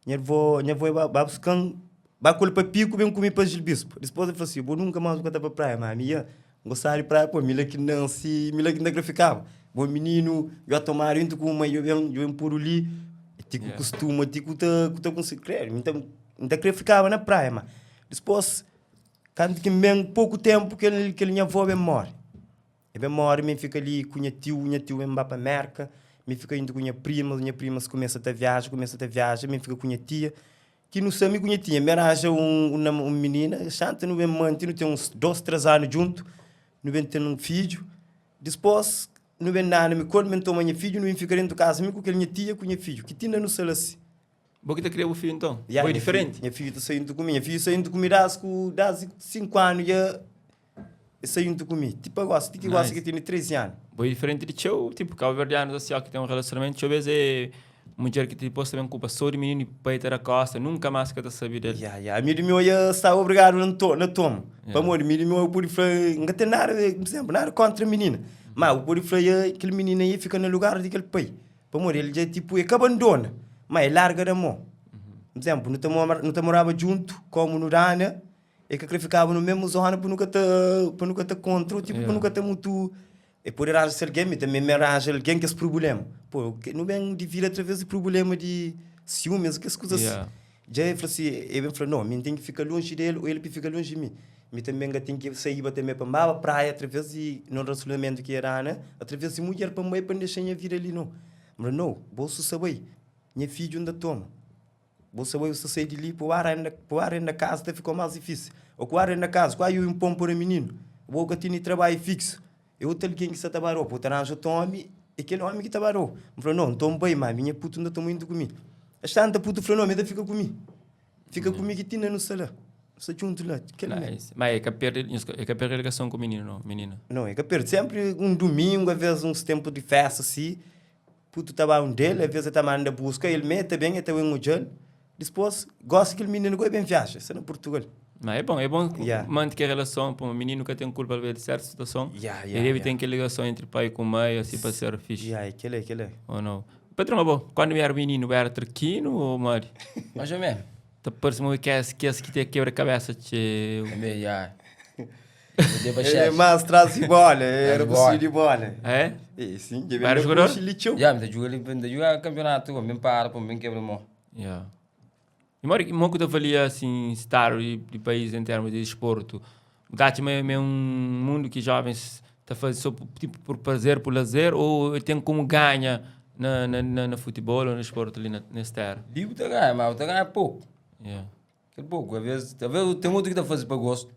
Nha avó, nha avó ba, ba buska-m, ba ku el pa Piku, ben ku mi pa Gil Bispo. Dipôs el fla si, bo nunka más bu ka ta pa Praia. Ma ami, ya, N gostaba di praia, pô, mi la ki N nansi, mi la ki N ta kre fikaba. Bo mininu, djo tomadu intu ku uma, djo ben, djo ben podu li, ti ku kustuma, ti ku ta, ku ta konsigi, kredu, mi ta, N ta kre fikaba na praia, ma dispos, kantu ki N ben, poku tenpu kel, kel nha avó ben móre. E ben móre, mi fika li ku nha tiu, nha tiu ben ba pa Merka, mi fika intu ku nha primas, nha primas kumesa ta viaja, kumesa ta viaja, mi fika ku nha tia. Ki nu sa mi ku nha tia, mi aranja un un un minina, xanta nu ben manti, nu ten uns dos, tres anu djuntu, nu ben ten un fidju, dispos nu ben dana mi ku el, mi ben toma nha fidju, nu ben fika dentu kaza mi ku kel nha tia ku nha fidju, ki tinda nu sta la si. Bo ki ta kria bu fidju nton? Ya, Bo é nha diferenti? fidju, nha fidju ta sai juntu ku mi, nha fidju sai juntu ku mi das ku das 5 anu dja e sai juntu ku mi, ti pa gosi, ti ki gosi Nice. ki tene 13 anu. Bo é diferenti di txeu, tipo, kabuverdianus asi, ó, ki ten un relasionamentu, txeu bes é mudjer ki dipôs ta ben kulpa sô di mininu i pai ta da kósta, nunka más ka ta sabe del. Ya, ya, ami di mi oia sta obrigadu na to, na toma. Pamodi mi di mi oia pode fla, N ka ten nada, por izénplu, nada kóntra minina. Má bu pode fla, ya, kel minina aí fika na lugar di kel pai. Pamodi el dja, tipo, el ka abandona, má el larga da mô. Por izénplu, nu ta mora, nu ta moraba djuntu, kómu nu dana, E ka kre fikaba no mesmu zona pa nu ka ta pa nu ka ta kontra ou tipo pa nu ka ta mutu e pode ranja se algen mi tanbe mi ranja algen kes prubulema po nu ben di vida atraves di prubulema di siumes kes kuzas Yeah. dja e fla si e ben fla no mi n ten ki fika lonji del ou el pa fika lonji di mi mi tanbe n ka ten ki saiba tanbe pa n baba praia atraves di no relasionamentu ki era na atraves di mudjer pa n bai pa n dexa nha vida li no n fla no bo su sa bai nha fidju n ta toma. Bo sa bai, bu sta sai di li, pa bu arenda, pa bu arenda kaza ta fika más difísil. Ô ku arenda kaza, ku ajuda un pon pa da mininu, bo ka tene trabadju fíksu. É otu algen ki sta ta ba da-u, pa bu ta ranja otu ómi, é kel ómi ki ta ba da-u. N fla, no, nton N bai, má mi nha putu nta toma intu ku mi. Es tanta putu fla, no, mi ta fika ku mi. Fika ku mi ki ti na nu sta la, nu sta djuntu la, kel mi. Nice. Má e ka perde, nhos ka, e ka perde ligason ku mininu, no, minina? No, e ka perde. Sénpri un dumingu, avês uns ténpu di fésta si, Putu ta ba un del, aves el ta manda buska, el me ta ben, el ta ben odja-l. Dispos, gosi kel mininu goi ben viaja, sta na Purtugal. Ma é bon, é bon Yeah. manti kel relason, pamo mininu ka ten kulpa alvês di sertu situason. Yeah, E yeah, debe yeah. ten kel ligason entri pai ku mai, asi pa ser fixi. Yeah, é kel-la, é kel-la. Ou nau? Patron, abo, kandu mi éra mininu, bu éra trankinu ô modi? Mais ou menos. Ta parse ma kes, kes ki ta kebra kabesa txeu. Também, yeah. Eu devo É chefe. mais traz de bola, era de bola. possível de bola. É? E sim, deve Era jogador? Yeah, me joga ali, me joga campeonato, me para, pô, me quebra mão. Yeah. E modi ki mo ku ta avalia assim estado di, di país em termos de desporto? Bu ta atxa ma é, ma é um mundo ki jovens ta faze só tipo por prazer, por lazer ou tem como ganha na, na, na, na futebol ou no desporto ali na, nesse terra? Digo tá ganha, mas tá ganha pouco. Yeah. Aquele pouco, às vezes, às vezes tem outro que tá fazendo para gosto.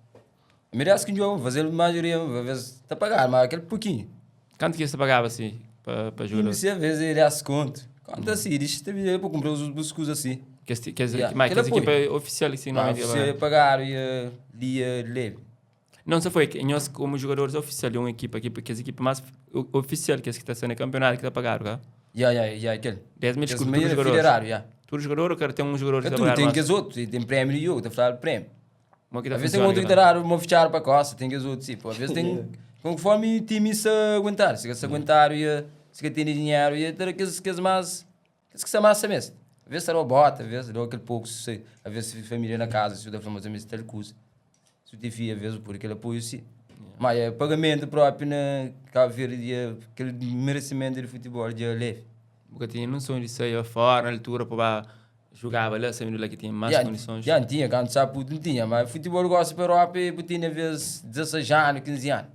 Merece que joga, fazer a maioria, às vezes tá pagando, mas aquele pouquinho. Quanto que você pagava assim para pa jogador? Não sei, às vezes ele as conta. Conta assim, diz que teve para comprar os buscos assim. Que esse, que esse, Yeah. mas que Aquele essa apoio. equipa oficial assim, Mas normalmente. você pagar e lia leve. Não, só foi que nós como jogadores oficial de uma equipa, equipa que essa equipa mais oficial que essa que está sendo campeonato que está pagado, tá? Ya, ya, ya, aquele. 10 mil Esse escudos, meio todos é jogadores. federado, ya. Tudo jogador, eu quero ter um jogador que É está tudo, pagado tem mais. que os outros, e tem prémio de jogo, tá falando prémio. Como é que tá Às vezes tem funcionando outro que aquilo lá? tá dando uma fechada para costa, tem que os outros, sim. Pô, às vezes tem. Conforme o time se aguentar, se se aguentar, e se tem dinheiro, e ter aqueles que mais. Aqueles que se amassa mesmo. Às vezes será uma bota, às vezes dá aquele pouco, se, às vezes família na casa, se o da famosa mesmo tal coisa. Se o te fia, às vezes por aquele apoio, sim. Mas é pagamento próprio na Cabo Verde, é aquele merecimento de futebol de leve. Porque tinha um sonho de sair fora, na altura, para jogava lá, sabendo lá que tinha mais Já, condições. Já não tinha, quando sabe, puto, não tinha, mas futebol gosta para a Europa, eu tinha vezes 16 anos, 15 anos.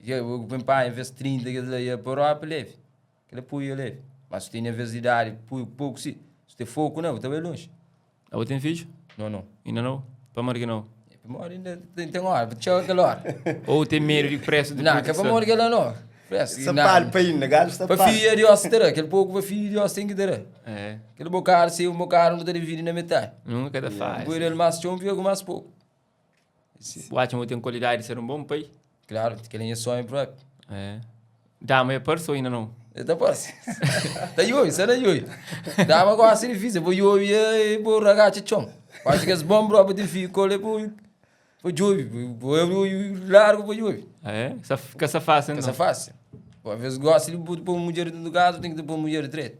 E eu, o pai, vezes 30, que ele ia para a Europa, leve. Aquele apoio leve. Mas se tinha vezes idade, pouco, pouco sim. Se tem foco, não, eu também longe. Ah, tem filho? Não, não. Ainda não? Para morrer que não? É para morrer ainda tem, tem hora, tchau aquela hora. Ou tem medo de preço de Não, que é para morrer aquela não. Preço, Sapalho para ainda, gajo Para sapalho. filho de osso terá, aquele pouco para filho de osso tem que ter. É, Aquele bocado, se o bocado não divide na metade. nunca dá fácil. Depois ele mais chão, fica com mais pouco. O Atcham tem qualidade de ser um bom pai. Claro, que ele é sonho próprio. É. Dá, mas apareceu ainda não? El ta parse. Ta yobi, sa na yobi. Dama gosta difícil, bo yobi e bo ragatxa txon. Acho que es bom bro pa ti kole bo bo djobi, bo abri oiu largu pa djobi. Ah, é? Sa, ka sa fácil, Ka sa não. fácil. Bo às vezes gosta de pôr mulher dentro do casa, tem que pôr mulher direito.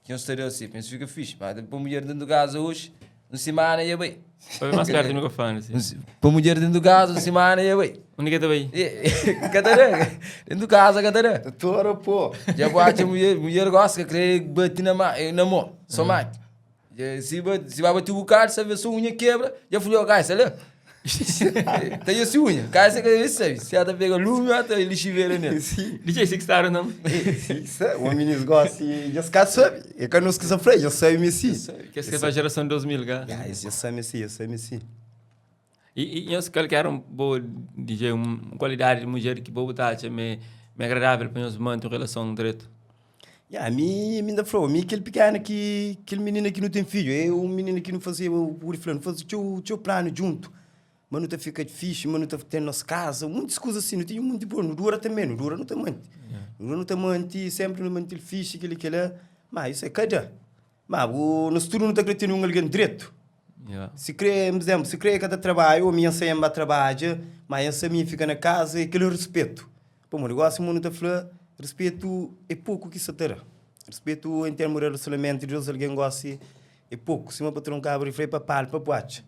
Que eu estaria assim, penso fica fixe. Mas pôr mulher dentro do casa hoje, uma semana ia bem. Para ver mais perto do microfone, assim. Pôr mulher dentro do casa, uma semana ia bem. Onde que tá bem? Catarina, dentro do casa, Catarina. Tora, pô. Já bate mulher, mulher gosta que crê bate na ma, na mão, só mate. Já, se bate, se vai bater o bocado, se vê sua unha quebra, já falou, cai, sabe? Tem essa unha, cai, você quer sabe. Se ela pega lume, ela tá lixiveira nele. Sim. DJ Six Star, não? Sim, sabe. O menino gosta e já se cá sabe. É que nós que se freia, já sabe assim. Que essa é a geração 2000, cara. Yeah, esse já sabe assim, já sabe assim. E, e eu se calhar um bom DJ, uma qualidade de mulher que boa botar, me, me agradável para nós manter uma relação direto. Yeah, a mim, a mim da falou, a mim aquele pequeno que, aquele menino que não tem filho, é um menino que não fazia o o não fazia o teu plano junto. Mas não te fica difícil, mas não te tem nossa casa, muitas coisas assim, não tinha muito bom, não dura também, não dura não te mante. Não dura não te mante, sempre não mante fixe, aquele que é, mas isso é cada. Mas o nosso tudo não está acreditando em alguém direito. Yeah. Se crê, por exemplo, se crê que cada trabalho, ou minha saia para trabalho, mas essa minha fica na casa e aquele respeito. Pô, o negócio, o mundo tá falando, respeito é pouco que isso terá. Respeito em termos de relacionamento, de Deus, alguém gosta, é pouco. Se uma patrão cabra e freio para palo, para boate.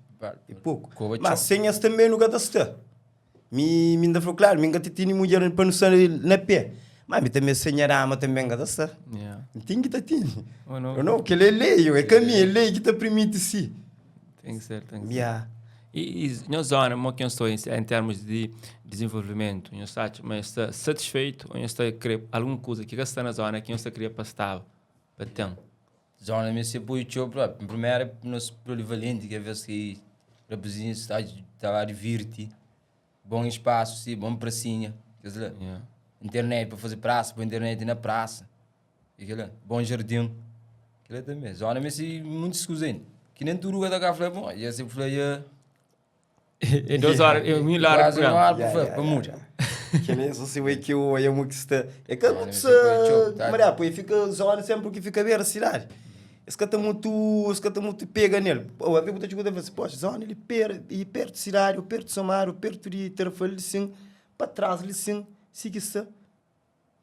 É pouco. Cova Mas sem esse também nunca tá está. Mi, mi ainda falou, claro, mi nunca tinha mulher para não sair na pé. Mas mi também sem arama também nunca está. Yeah. Tem que tá tinha. Ou não? Eu não, que ele é lei, é caminho, é lei que te permite sim. Tem que ser, tem que ser. Yeah. E, e na zona, como é que eu estou em, em termos de desenvolvimento? Eu está, mas está satisfeito ou eu está a querer alguma coisa que está na zona que eu está a querer para estar, para ter? Zona me se põe tchau pra primeiro nosso polivalente que a vez que rapazinho está está lá divirte bom espaço sim bom pracinha quer dizer Yeah. internet para fazer praça põe internet na praça e aquilo bom jardim aquilo também zona me se muito escusente que nem tudo da café bom e assim falei Em duas horas, eu me largo quase uma hora Yeah, para yeah, para yeah, mudar yeah. Que nem só se vê que eu é muito que está. É que Olha, muito mas se. depois, tchau, tá. Maria, pô, fica zona sempre que fica a ver a cidade. Esse cara tá muito, esse cara tá muito pega nele. Pô, a ver botar de assim, poxa, zona ele per, e perto de cidade, perto de Samar, perto de Terfal, sim, para trás, ali sim, se que está.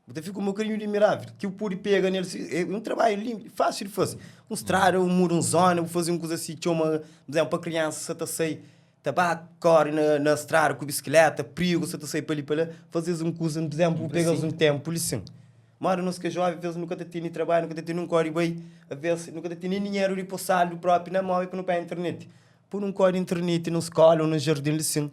Você fica um bocadinho admirável, que o puri pega nele, assim, é um trabalho limpo, fácil de fazer. Um estrada, um muro, um zona, vou fazer uma coisa assim, chama, por exemplo, para criança, se tá sei, tabaco, corre na, na estrada com bicicleta, perigo, se tá sei para ali, para lá, fazes uma coisa, por exemplo, pegas um tempo, ali sim. Mora nós que é jovem, às vezes nunca te tinha trabalho, nunca te tinha um código bem, às vezes nunca te tinha dinheiro de pôr do próprio na mão e para não para a internet. Pôr um código internet na escola ou no jardim, ali sim.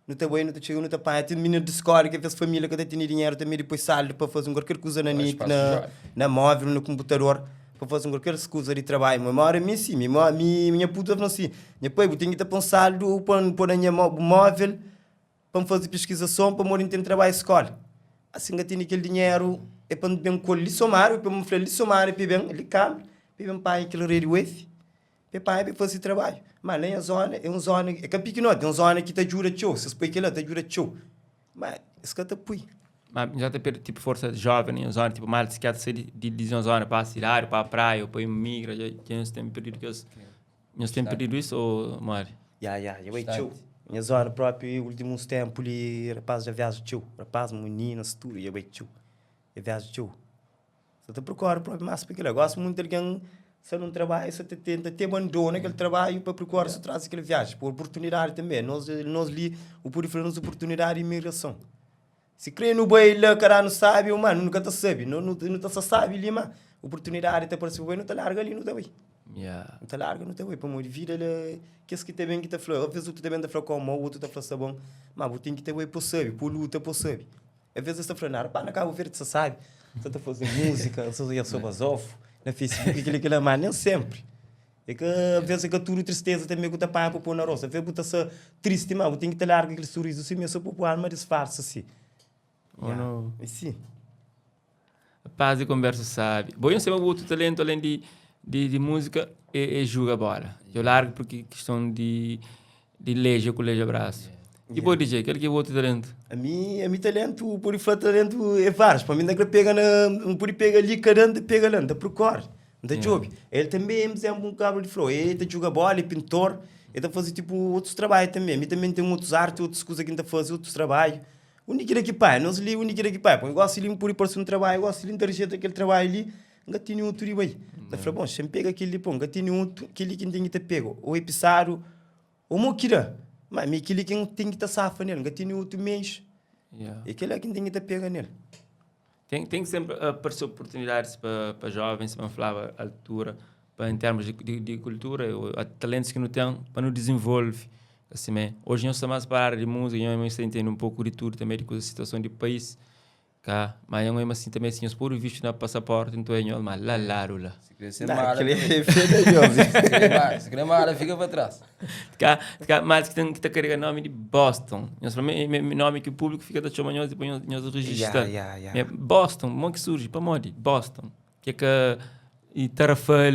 Não tá bem, não tá chegando, não tá pai. Tem menino de escola que fez família que até tinha dinheiro também depois saldo para fazer um qualquer coisa na Mas net, espaço na, jovem. na móvel, no computador, para fazer um qualquer coisa de trabalho. Mas mora mim sim, minha, minha, minha puta falou assim, minha pai, eu tenho que ter um saldo para pôr na minha móvel para me fazer pesquisação para morar em trabalho escola. Assim que tinha aquele dinheiro, é para bem colher somar, para me falar somar, para bem, ele câmbio, para bem pai aquele rede wave. Para pai fazer trabalho. Mas nem a zona, é uma zona, é que pequenote, é uma zona que te ajuda tchau, se põe aquilo, te ajuda tchau. Mas esse cara te põe. Mas já tem tipo força jovem em zona, tipo, mal se quer sair de, de uma zona para a cidade, para a praia, ou para imigra, já, já nós temos perdido que os, nós temos perdido isso ou Mário? Ya, ya, eu Bastante. tchau. Minha zona própria, últimos tempos ali, rapaz, já viajo tchau. Rapaz, meninas, tudo, eu tchau. Eu viajo tchau. Só te procuro próprio mais porque eu gosto muito de alguém, se não trabalha, se te tenta, te abandona aquele trabalho para procurar se traz aquela viagem, por oportunidade também. Nós, nós ali, o por nos oportunidade de imigração. Se crê no baile, cara não sabe, mano, nunca te sabe, não, não, não te sabe ali, mano. Oportunidade te apareceu bem, não te larga ali, não te bem. Yeah. Não te larga, não te bem, para morrer vida, ele, que esse que te bem que te falou, às vezes o te bem te falou com o outro te falou sabão, mas o tem que te bem para sabe, por luta para sabe. Às vezes está falando, pá, na Cabo Verde você sabe, você está fazendo música, você é sobre azofo, na Facebook, aquilo, aquilo, mas nem sempre. É que às vezes é que tudo tristeza também que te apanha para pôr na roça. Às vezes você está triste, mas tem que te larga aquele sorriso assim, mesmo para pôr alma disfarça assim. Ou não? E sim. Paz e conversa sabe. Bom, eu sei outro talento além de, de, de música é, é jogar bola. Eu largo porque questão de de leja com leja braço. E bo DJ, kel ki é bu otu talentu? Ami, ami talentu, pode fla talentu é vários. Pa mi, N ta kre pega na, N pode pega li, kada N ta pega la, N ta prokora, N ta djobe. El tanbe, N exemplu, un kabra di flor, el ta djuga bola, é pintor, el ta faze tipo otus trabadju tanbe. Mi tanbe N ten otus arti, otus kuza ki N ta faze, otus trabadju. Undi ki da ki pai? Nos li, undi ki da ki pai? Poi gosi li N pode parse un trabadju, gosi li N ta rejeta kel trabadju li, N ka tene otu di bai. N ta fla, bon, xa N pega kel li, pô, N ka tene otu, kel li ki N ten ki ta pega, ô é pisadu, Ô mo ki da? Ma mi kili ki N ten ki ta safa nel, N ka tene otu meius. É kila ki N ten ki ta pega nel. Ten, ten ki sempre aparece oportunidades pa, pa jovens, pa N flaba altura, pa em termos de, de, de cultura, ou, a talentos ki nu ten, pa nu desenvolve. Assim, né? Hoje nós estamos mais para a área de música, nós estamos entendendo um pouco de tudo também, de coisa, situação de país. Ka, ma nha mãe assim também assim, nhos pode visto na passaporte, então é nhos, ma lá lá lá. Se querer ser Nah, mala, aquele também. é fé da Deus. Se querer mala, se querer mala, fica para trás. Ka, ka, mas que tem que tá carrega nome de Boston. Nhos fala, me, me, nome que o público fica ta chama nhos, depois nhos, nhos registra. Yeah, yeah, yeah. É Boston, mo que surge, pa modi? Boston. Que que e Tarrafal,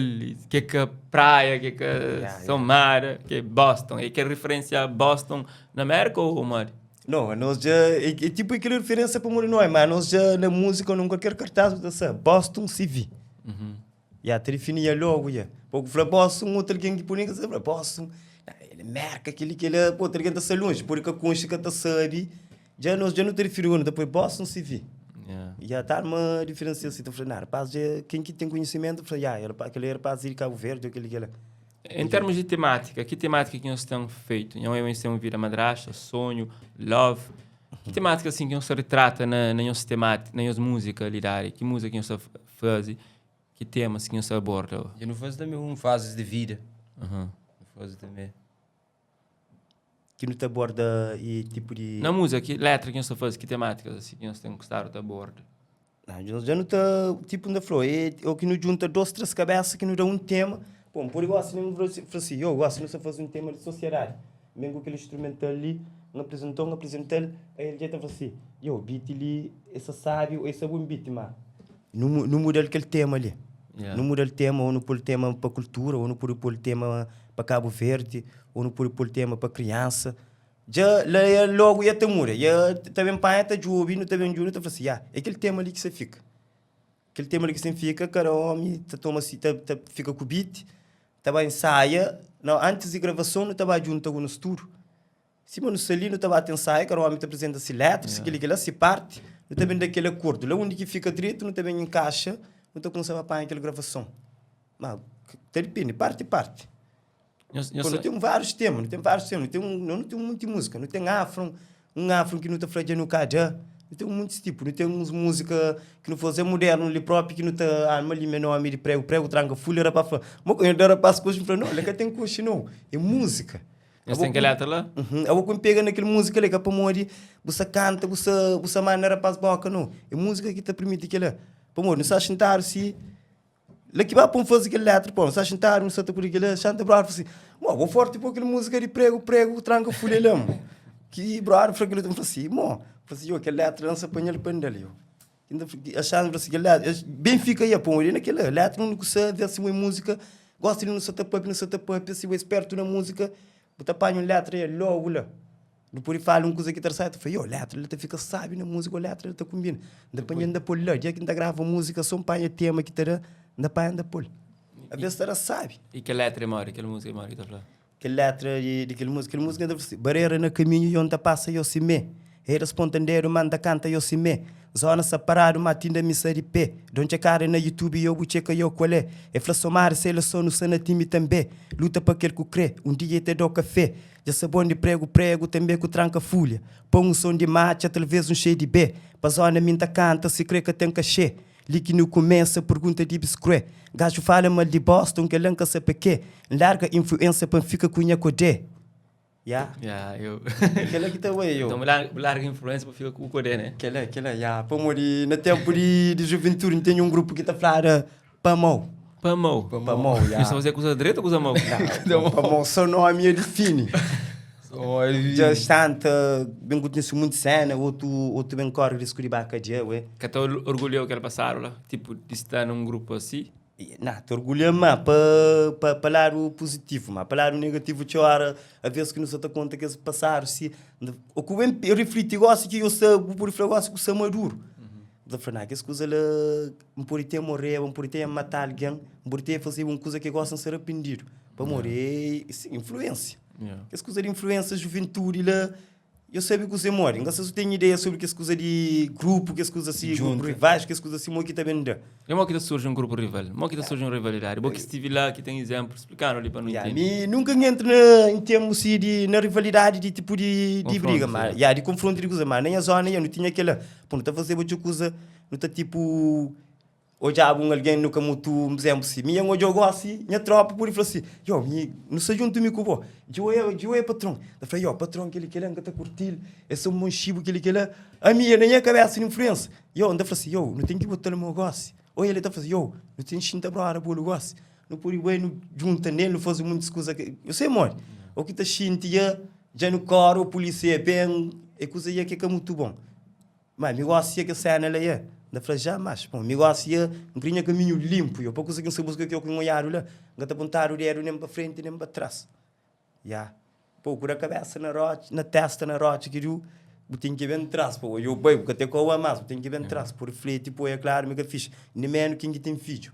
que que praia, que que Yeah, Somada, que Boston. E que referência a Boston na América ou modi? Não, nós já. É, é tipo aquela referência para morrer, não é? Mas nós já na música, ou em qualquer cartaz, você sabe, Boston CV. Uhum. Já, te definia logo, já. Pouco fala Boston, outro alguém que por ninguém sabe, Boston. Não, ele marca aquele que ele, pô, outro alguém está longe, por que concha que tá sabe. Já nós já não te refiro, não depois Boston CV. Yeah. Já tá uma diferença assim, tô falando, não, rapaz, já, quem que tem conhecimento, fala, já, aquele rapaz de Cabo Verde, aquele que ele. Em termos de temática, que temática que nós temos feito? Não é tem vida madrasta, sonho, love. Que temática assim que nós retrata na na nossa temática, na nossa música ali da área? Que música que nós faz? Que temas que nós aborda? Eu não faço também um fases de vida. Uhum. Não faço também. Que não te aborda e tipo de. Na música, que letra que nós faz? Que temáticas assim que nós temos gostado de aborda? Não, já não tá, tipo, não falou, é o que nos junta duas, três cabeças que nos dá um tema. Pô, por igual assim, não falou assim, eu gosto de fazer um tema de sociedade. Mesmo com aquele instrumental ali, não apresentou, não apresentou, aí ele já tá falando assim, eu, beat ali, esse sábio, esse é bom beat, mas não, não muda aquele tema ali. Yeah. Não muda o tema, ou não pôr o tema para cultura, ou não pôr o tema para Cabo Verde, ou não pôr o tema para criança. Já lá é logo ia te muda, ia também pai tá jubi, não também jubi, tá fala assim, ah, é aquele tema ali que você fica. Aquele tema ali que você fica, cada homem tá toma assim, tá, tá, fica com o beat, tá vai ensaia, não, antes de gravação não tá vai junto com no estúdio. Se mano se ali não tá vai ensaia, cada homem tá apresenta se letra, se aquele que lá se parte, não também daquele acordo. Lá onde que fica direito, não também encaixa, não tá começando a apanhar aquela gravação. Mas, depende, parte parte. Nós, nós, Pô, não tem vários temas, não tem vários temas, não tem, um, não, não tem muita música, não tem afro, um afro que não está falando no cada, não tem muitos tipos, não tem uns música que não fosse moderno ali próprio que não está arma ali meu nome de prego, prego tranca folha rapaz, fala, mas quando eu rapaz coxa, fala, não, olha que tem coxa não, é música. nós tem que letra lá? Uhum. Eu vou pega naquele música ali que é para morrer, você canta, você você manda rapaz boca não, é música que te permite que ela, para morrer, não se sentar se Lá que vai para fazer aquele letra, pô, não se sentar, não se por aquele, chanta brother, assim, mo, vou forte pô aquela música de prego, prego, tranca folha lá, mo. Que brother, foi aquele, eu assim, mo, assim, eu aquele letra lança apanha ele para ali, eu. Ainda achando assim, aquele letra, bem fica aí, pô, ali naquele letra, não consegue ver assim uma música, gosta de não se tapar, não se tapar, assim, o esperto na música, bota apanha um letra aí logo lá. Depois ele fala uma coisa que tá certo, eu falei, ô, letra, ele tá fica sábio na música, o letra, ele tá combina. Depois ainda pôr lá, dia que ainda grava música, só um pai tema que tá ainda pai ainda pôr. A vez tá sabe. E que letra é mori? Aquela música é mori que tá falando? Que letra de, de aquela música, aquela música ainda assim, barreira no caminho e onde passa eu se me. Eras pontandeiro manda canta eu se me. Zona separado, matinda missa de pé. Don't cara na YouTube eu checa eu qual é. É fla somar, se ela só no sanatime também. Luta para aquele que crê, um dia te dou café. Já sabão de prego, prego, também com tranca folha. Põe um som de marcha, talvez um cheio de B. Pa zona minta canta, se crê que tem cachê. Li que no começa, pergunta de biscré. Gajo fala mal de Boston, que lanca sabe quê. Larga influência para fica cunha codê. Yeah. Yeah, eu. Aquela que tá ué, eu. Então, larga, larga influência para ficar com o codê, né? Aquela, aquela, yeah. Pô, mori, no tempo de, de juventude, tem um grupo que tá falando Pamão. Pamão. Pamão, yeah. Isso você acusa direito ou acusa mal? Não, Pamão, seu nome é define. Só ele Já estanta, bem que conheço muito cena, outro, outro bem corre de escuribaca de ué. Que até orgulhou que ele passaram lá. Tipo, de estar num grupo assim. Na, ta orgulha ma pa pa pa ladu puzitivu, ma pa ladu negativu txeu óra avês ki nu sa ta konta kes pasadu si, ô ku ben rifliti gósi ki yo sta, bu pode fla gósi ku sta maduru. Bu ta fla, na kes kuza la N pode te moreba, N pode te mata algen, N pode te fazeba un kuza ki gósi N sta rapendidu. Pamodi é influênsia. Kes kuza di influênsia juventudi la. Eu sabe kuzê modi. N ka sa si ten ideia sobri kes kuza di grupu, kes kuza si, grupu rivais, kes kuza si, mo ki ta ben da. E mo ki ta surji un grupu rival? Mo ki ta surji un rivalidadi? Bo ki stivi la, ki ten izénplu, splika-nu li pa nu intende. Mi nunka N entra na, en termu si di, na rivalidadi di tipu di, di briga, ma, ya, di konfrontu di kuza, ma na nha zona, ya, nu tinha kela. Po nu ta fazeba txeu kuza, nu ta tipu. Odjaba un algen nu ka mutu, un izénplu si mi N odja-u gósi, nha trópa pode fla si, Yo, mi nu sta djuntu mi ku bo. Djo é, djo é patron. Ta fla, Yo, patron kel-li, kel-la N ka ta kurti-l, é so un monxibu kel-li, kel-la. Ami, na nha kabésa di influénsa, yo, N ta fla si, Yo, nu ten ki bota-l mô gósi. Ô el ta fla si, Yo, nu ten xinta bróda bolu gósi. Nu pode bai, nu djunta nel, nu faze muntis kuza. Eu sei modi. Ô ki ta xinti dja, dja nu kóre, ô pulísia ben, é kuza dja ki é ka mutu bon. Ma mi gosi ya kel sena la ya. N ta fla jamas. Bon, mi gosi ya, N kre nha kaminhu linpu yo. Pa kusa ki N sta buska ki yo ki N oiadu la, N ka ta pontadu dedu nen pa frenti nen pa tras. Ya. Po, ku da kabesa na rotxa, na testa na rotxa ki du, bu ten ki ben tras pa oiu bai, bu ka ten koba mas, bu ten ki ben tras pa rifleti, pa oia klaru mi ka fixi. Ni menu ken ki ten fidju.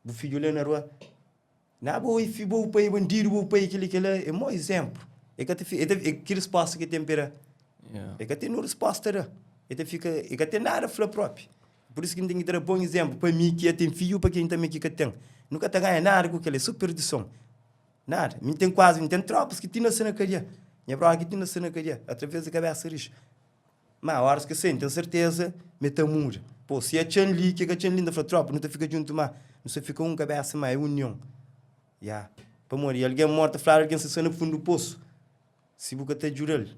Bu fidju la na rua. Na bo e fi bo pai é bandidu bo pai é keli kela é mau izénplu e ka ta fi e ta e ki risposta ki ten pa e da e ka ten nu risposta da e ta fika e ka ten nada fla propi pur isu ki N ten ki ta da bon izénplu pa mi ki ya ten fidju pa ken tanbe ki ka ten nu ka ta ganha nada ku kela é so perdison nada mi N ten kuazi N ten tropas ki ti nase na kadia nha brother ki ti nase na kadia atraves di kabesa rixu. Ma óras ki sai, N ten serteza ma el ta muda. Pô, si atxa-m li, ke ka atxa-m li, N ta fla, Trópa, nu ta fika djuntu má nu sta fika un kabésa má é union. Ya. Pamodi algen mortu ta fladu algen sta na fundu posu. Si bu ka ta djuda-l,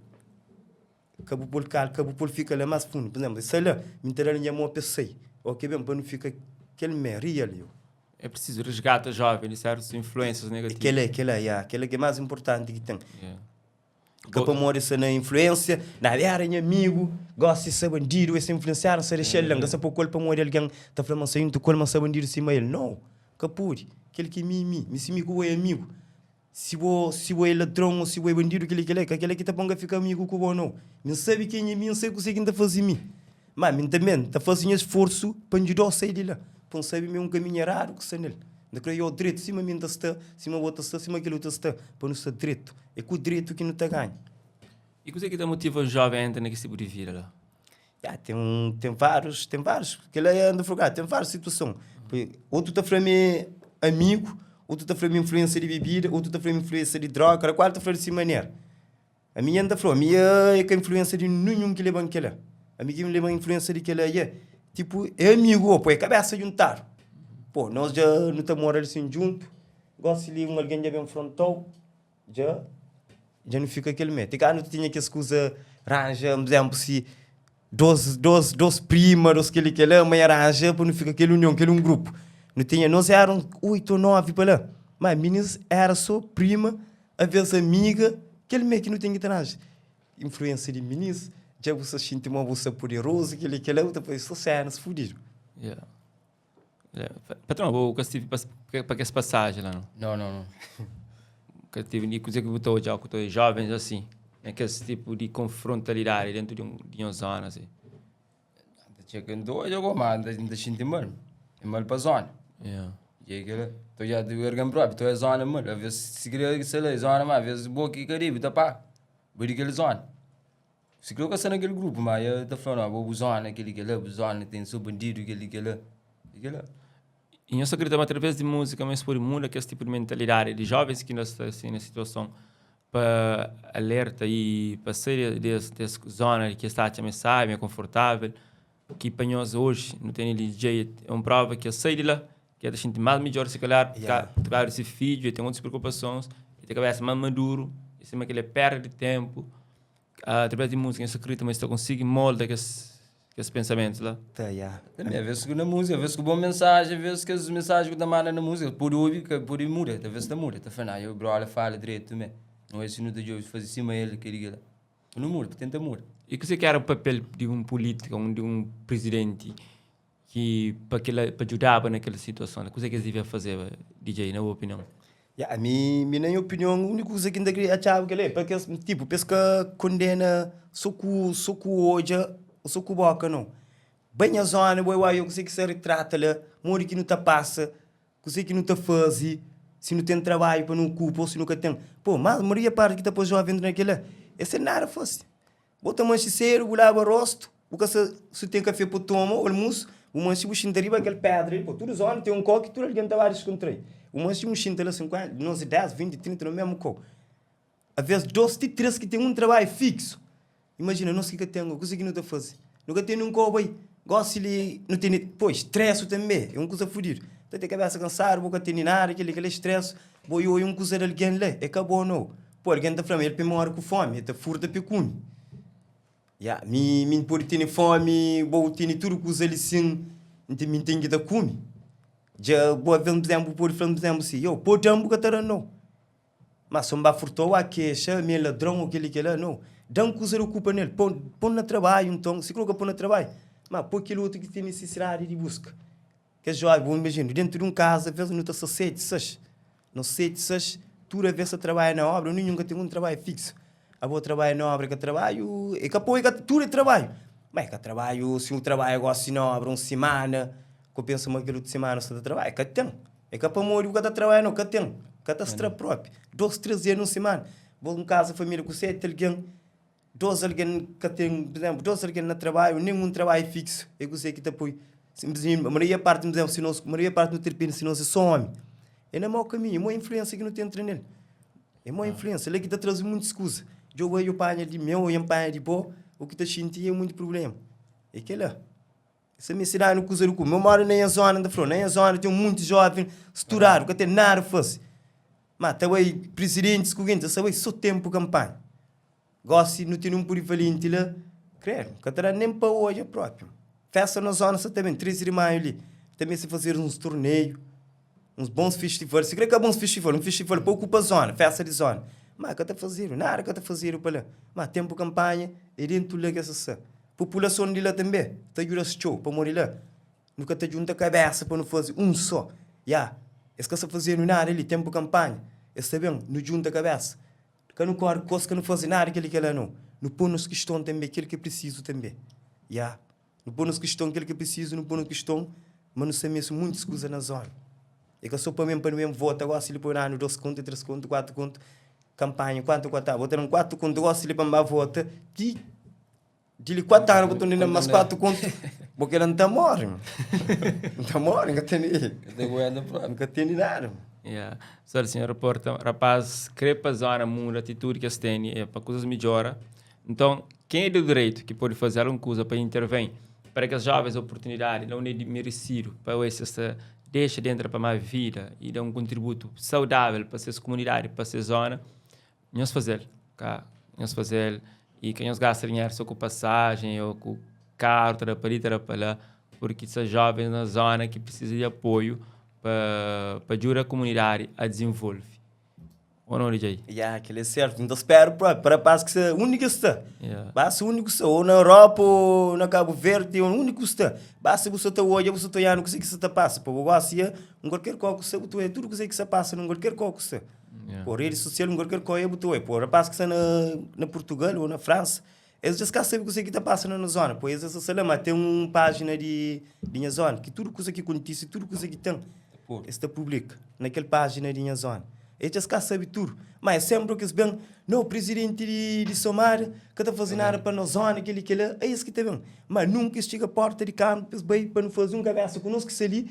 ka bu pô-l kal, ka bu pô-l fika la más fundu. Pur izénplu, el sai la, mi N ta da-l nha mô pa el sai. Ô ke ben pa nu fika kel mé, real yo. É prisizu resgata jóven di sértus influénsias negativus. Kel-la, kel-la, ya. Kel-la ki é más inportanti ki ten. Ka pamodi sta na influênsia, na era nha amigu, gosi sa bandidu, es ta influensiadu, nsa dexa-l la, nka sa pô ku el pamodi algen ta fla ma nsa juntu ku el ma nsa bandidu sima el. No, ka pode. Kel ki é mi é mi. Mi si mi ku bo é amigu, si bo si bo é ladron ô si bo é bandidu kel-li kel-la, ka kel-la ki ta pô-m ka fika amigu ku bo, no. Mi nsabe kenha é mi, nsabe kuzê ki N ta faze mi. Má mi tanbê N ta faze nha sforsu pa N djuda-u sai di la, pa N sabe ma é un kaminhu eradu ki sta nel. N ta krê oiá-u dretu sima mi N ta sta, sima bo ta sta, sima kel otu ta sta, pa nu sta dretu. É ku dretu ki nu ta ganha. I kuzê ki ta motiva un jóven a entra na kes tipu di vida la? Ya, ten, ten várius, ten várius, kel-la é anda fla, ten várius situason. Otu ta fla mi é amigu, otu ta fla mi influénsia di bebida, otu ta fla mi influénsia di droga, kada kual ta fla di si manera. Ami N ta fla, ami é ka influénsia di ninhun ki leba-m kel-la. Ami ki leba-m influénsia di kel-la é, tipu, é amigu ô, pô, é kabésa djuntadu. Pô, nos dja nu ta mora li sin djuntu, gósi li un algen dja ben fronta-u, Dja, dja nu fika kel mé. Ti ka nu tinha kes kuza ranja, por exemplo, si dos, dos, dos prima, dos kel-li, kel-la, mãe ranja pa nu fika kel union, kel un grupu. Nu tinha, nos era uns oitu ou novi pa la. Ma minis era so prima, avês amiga, kel mé ki nu ten ki ta ranja. Influênsia di minis, dja bu sta xinti ma bu sta poderozu, kel-li, kel-la, bu ta faze so sénas fudidu. Yeah. Patron, bo ka stive pa kes pasajen la, no? Não, não, não. Ka tive ni kuze ki bu ta odja ku ta odja jovens assim, na kes tipo di konfrontalidadi dentu di un di un zona assim. Ta txeka N ta odja go, ma N ta xinti mal. É mal pa zona. Yeah. E é kel-la. Ta odja di algen propi, ta odja zona mal. Aves si kre sei la, zona ma aves bo ki ka debe ta paga. Bai di kel zona. Si kre ka sta na kel grupu, ma el ta fla, no, bo bu zona kel-li, kel-la, bu zona ten so bandidu, kel-li, kel-la, i kel-la. I nhos ta kridita ma através di múzika ma es pode muda kes tipu di mentalidadi di jovens ki inda sta assim na situason pa alerta i pa sai des des zona ki es ta atxa ma es sabi, ma é konfortável, ki pa nhos oji nu tene li DJ é un prova ki es sai di la, ki el ta xinti más midjór si kalhar por kauza di se fidju, el ten otus preokupasons, el ten kabésa más maduru, i sima kel-li é perda di ténpu. Através di múzika nhos ta kridita ma nhos ta konsigi molda kes kes pensamentus la? Ta, ya. Tanbê, avês ku na múzika, avês ku bon mensajen, avês kes mensajen ku ta manda na múzika, pode obi, ka pode muda, talvês ta muda, ta fla, nah, yo brother fala dretu mê, não é si nu ta djobe faze sima el, kel-li, kel-la. Nu muda, tenta muda. I kuzê ki éra papel di un pulítika, di un prizidenti? Ki pa kila pa djudaba na kel situason la kuze ki es devia fazeba DJ na bu opinion? Ya ami mi na nha opinion uniku kuza ki N ta kre atxaba kel-la é pa kes tipu pa es ka kondena so ku so ku odja o so ku boka nau. Bai nha zona bo bai odja kuzê ki sta ritrata la, modi ki nu ta pasa, kuzê ki nu ta faze, si nu ten trabadju pa nu okupa o si nu ka ten. Po mas maioria parti ki ta poi joven entra na kel-la é sen nada fase. Bo ta manxe sedu, bu laba rostu, bu ka sa si ten kafe pa toma o almusu, bu manxe bu xinta riba kel pedra li, po tudu zona ten un kau ki tudu algen ta ba diskontrai. Bu manxe bu xinta la 50, nos 10, 20, 30 na mesmu kau. Aves dos ti tres ki ten un trabadju fiksu. Imajina nos ki ka ten, kuze ki nu ta faze? Nu ka ten un kau bai. Gosi li nu tene, po stresu tanbe é un kuza fudidu. Ta ten kabesa kansadu, bu ka tene nada, kel-li kel-li é stresu. Bo i oia un kuza di algen la, é ka bo no. Po algen ta fla ma el pe mori ku fomi, el ta furta pe kume. Ya, mi mi N pode tene fomi, bo tene tudu kuza li sin, N ten mi N ten ki ta kume. Dja bo aves, por izénplu, bu pode fla-m, por izénplu, si, yo, po da-m bu ka ta da-m no. Ma si N ba furta-u, a kexa, mi é ladron ô kel-li, kel-la, no. Da-m kuza di okupa nel, po-m po-m na trabadju nton, si kre ka po-m na trabadju, ma po kel otu ki ten nisisidadi di buska. Kes jóven, bo imajina, dentu di un kaza, aves nu ta sta seti, seis. Nos seti, seis, tudu aves ta trabadja na obra, ninhun ka ten un trabadju fiksu. Abo trabadja na obra, ka trabadju, e ka poi, ka, tudu é trabadju. Ma e ka trabadju, si un trabadja gosi na obra un simana, ku pensa ma kel otu simana sta ta trabadja, ka ten. E ka pamodi bu ka ta trabadja no, ka ten. Ka ta stra propi. Dos, tres dia nun simana, bo un kaza familia ku seti algen, Dos algen ka ten, pur izénplu, dos algen na trabadju, nen un trabadju fíksu. É kuzê ki ta poi, maioria parti, pur izénplu, si nos, maioria parti nu ta dipende si nos é sô ómi. É na mau kaminhu, é mau influénsia ki nu ta entra nel. É mau influénsia, la ki ta traze muntis kuza. Dja bu bai, dja bu panha di meu, dja N panha di bo, u ki ta xinti é monti prubléma. É kel-la. Sa meste da-nu kuza di kume. Meu mora na nha zona, N ta fla-u, na nha zona ten munti joven sturadu, ka ten nada fase. Ma ta bai prizidentis ku kenta, sa bai so tenpu kanpanha. Gosi nu tene un purivalenti la, kredu, ka ta da nen pa odja propi. Festa na zona sa ta ben, 13 di maiu li, ta meste fazedu uns torneiu, uns bons festival, si kre ka bons festival, un festival pa okupa zona, festa di zona. Ma ka ta fazedu, nada ka ta fazedu pa la. Ma tenpu kanpanha é dentu la ke sa sta. Populason di la tanbe ta djuda-s txeu, pamodi la nu ka ta djunta kabésa pa nu faze un sô. Ya, es ka sta faze-nu nada li, ténpu kanpanha, es ta ben, nu djunta kabésa. Ka nu kóre ku kos, ka nu faze nada kel-li kel-la, nau. Nu pô nos kiston tanbe kel ki é prisizu tanbe. Ya, nu pô nos kiston kel ki é prisizu, nu pô nos kiston ma nu sta meste muntis kuza na zóna. É ka sô pa ben pa nu ben vota gósi li pa da-nu dos kontu, três kontu, kuatu kontu, kanpanha, kuantu kuatu, bo ta da-m kuatu kontu gósi li pa N ba vota ti. Di li 4 anu ku ta na mas 4 kontu. Bo kela nta morre. Nta morre, nka tene. Nka tene nada. Yeah. Só senhor reporta, rapaz, kre pa zona muda atitude que es têm é pa coisas melhora. Então, quem é do direito que pode fazer alguma coisa para intervém para que as jovens oportunidade não é merecido para esse esta deixa de entrar para uma vida e dar um contributo saudável para sua comunidade, para sua zona, Nhos faze-l, ka nhos faze-l i ka nhos gasta dinheru so ku pasajen ô ku karu ta da pa li ta da pa la, purki sta jovens na zona ki prisiza di apoiu pa pa djuda kumunidadi a dizenvolve. Ô nau DJ? Ya, kel é sertu. N ta spera propi pa rapaz ki sta undi ki es sta. Basta undi ku sta, ô na Europa ô na Kabu Verdi, ô undi ku sta. Basta bu sta ta odja, bu sta ta oianu kuzê ki sta ta pasa. Pa bu gosi ya, un kualker kau ku sta, bu ta oia tudu kuzê ki sta pasa na un kualker kau ku sta. Pô, rede social, un kualker kau bu ta oi. Pô, rapaz ki sta na, na Portugal ou na França, es dja ka sabe kuzê ki ta pasa na nos zona. Pô, es sa la, ma ten un pájina di, di nha zona, ki tudu kuza ki kontise, tudu kuza ki ten, es ta publika na kel pájina di nha zona. Es dja ka sabe tudu. Ma é senpri ki es ben, no, prizidenti di, di Somada ka ta faze nada pa nos zona, kel-li, kel-la, é es ki ta ben. Ma nunka es txiga porta di kanpu pa es bai pa nu faze un kabesa ku nos ki sta li.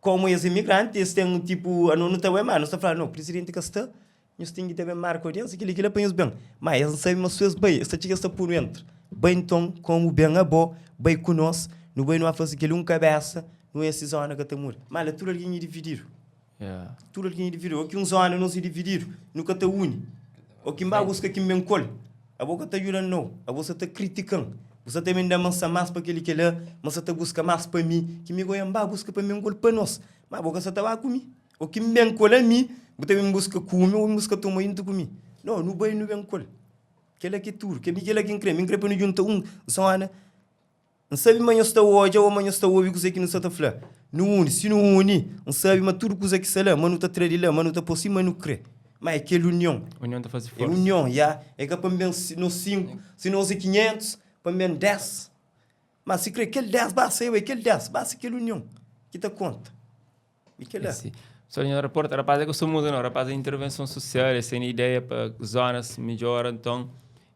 Komu es imigranti, es ten tipu, anu nu ta bai, ma nu sta fla, no, prizidenti ka sta, nhos ten ki ta ben marka audiensia, kili kila pa nhos ben. Ma es sabe ma su es bai, es ta txiga es ta punu entra. Bai nton, komu ben abo, bai ku nos, nu bai nu ba fase kili un kabesa, nu esi zona ka ta muda. Ma la tudu algen e divididu. Tudu algen e divididu. O ki un zona nos e divididu, nu ka ta uni. O ki N ba buska ki N ben ku el, abo ka ta djuda-m nau, abo sa ta kritika-m. Bu sa ta ben da-m ma N sta más pa kel-li kel-la, ma N sa ta buska más pa mi, ki mi goia N ba buska pa mi N ku el pa nos. Ma abo ka sa ta ba ku mi. O ki N ben ku el ami, bu ta ben buska kume o ben buska toma juntu ku mi. No, nu bai nu ben ku el. Kel-la ki é tudu. Kel-li kel-la ki N kre. Mi N kre pa nu djunta un zona. N sabe ma nhos ta odja ô ma nhos ta obi kuzê ki nu sta ta fla. Nu uni. Si nu uni, N sabe ma tudu kuza ki sta la, ma nu ta tra di la, ma nu ta pô sima nu krê. Má é kel union. Union ta faze É forsa. union, ya. É ka pa N ben nos sinku, si nos é 500, pa N ben 10. Má si krê kel 10 basta eu, é kel 10, basta kel union ki ta konta. E kel-la. Si. Só nha raporta, rapaz é que eu sou muda não, rapaz é intervenção social, é sem ideia para zonas melhora, então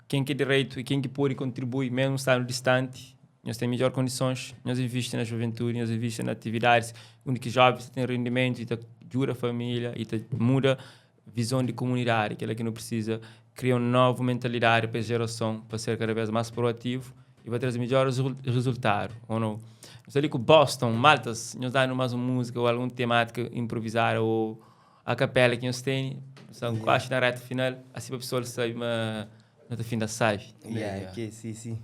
quem que é direito e quem que pode contribuir, mesmo estando distante, nós tem melhor condições, nós investe na juventude, nós investe na atividades onde que jovens têm rendimento e tá ajuda a família e tá muda visão de comunidade, aquela que não precisa criar uma nova mentalidade para a geração, para ser cada vez mais proativo e para trazer melhores resultados, ou não? Nós ali com Boston, Maltas, nós dando mais uma música ou alguma temática improvisada ou a capela que nós tem, são quase na reta final, assim para a pessoa sabe, mas não fim da sabe. Yeah, ok, sim, sim.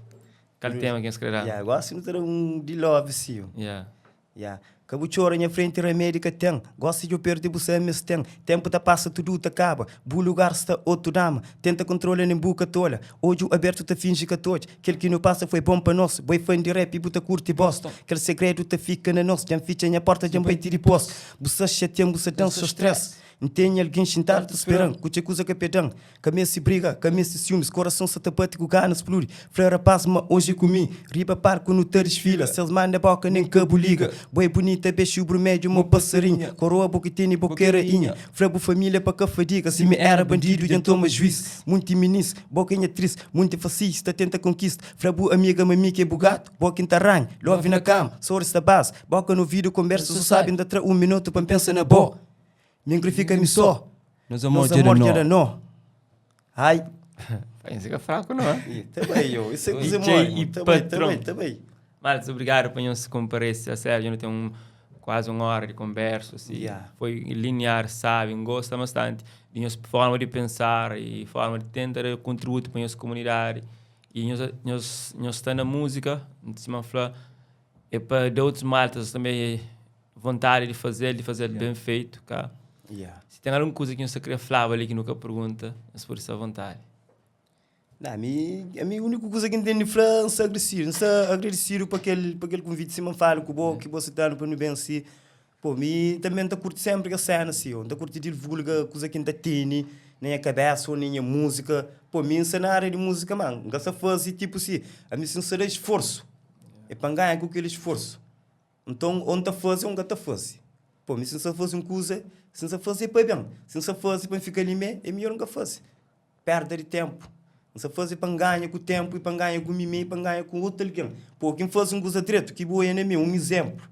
Qual tema que nós queremos? Yeah, gosto de ter um de love, sim. Yeah. Yeah. Ka bu txora nha frenti ramedi ka ten Gosi djo perde bu sa mes ten Tempu ta pasa tudu ta kaba Bu lugar sta otu dama Tenta kontrola nen bu ka tola Odju abertu ta finji ka ta odja Kel ki nu pasa foi bon pa nos Bo é fan di rap i bu ta kurti Boston Kel segredu ta fika na nos Dja N fitxa nha porta dja N bai ti dipos Bu sa xatia-m bu sa da-m so stress N tene algen xintadu ta spera-m Ku txeu kuza ka peda-m Ka meste briga, ka meste siumis Korason sa ta bate ku gana spludi Fla rapaz ma oji é ku mi Riba palku nu ta disfila Ses manda boka nen ka bu liga Bo é bunita bexu brumedju mo pasarinha Koroa bo ki tene bo ki é rainha Fla bu família pa ka fadiga Si mi era bandidu dja N toma juiz Munti minis, bo ki é nha tris Munti fasis ta tenta konkista Fla bu amiga ma mi ki é bu gatu Bo ki N ta ranha, love na kama Soris ta baza, boka na ovidu Konbersa so sabi N ta tra un minotu pa N pensa na bo Mi N kre fika mi só. Nos amor dja da nó. Ai. Isso é fraco, não é? Tá bem, yo. Isso é coisa mole. Tá bem, tá bem, tá bem. Mas obrigado por nos comparecer. A sério, não tem um, quase uma hora de conversa. Assim. Yeah. Foi linear, sabe? Gosta bastante de nossa forma de pensar e forma de tentar contribuir para a nossa comunidade. E nós, nós, nós está na música, se me fala, é para dar outros maltas também vontade de fazer, de fazer bem feito, cá. Yeah. Se tem alguma coisa que você queria falar ali que nunca pergunta, mas por isso à vontade. Não, a mim, a mim, a única coisa que entendo de falar, não sou agressivo. Não sou agressivo para aquele, para aquele convite, se me fala com o bom, que você tá no para bem assim. Pô, mim também tá curto sempre a cena assim, eu tá curto divulga coisa que tá tendo, nem a cabeça ou nem a música. Pô, mim não na área de música, mano. Não gosto de fazer tipo assim, a mim não será esforço. É para ganhar com aquele esforço. Nton, ô N ta faze ô N ka ta faze. Pô, mi si N sa faze un kuza, si N sa faze é pa ben. Si N sa faze pa N fika li mê, é midjór N ka faze. Perda di ténpu. N sa faze pa N ganha ku ténpu i pa N ganha ku mi mê i pa N ganha ku otu algen. Pô, ki N faze un kuza dretu, ki bu oia na mi, un izénplu.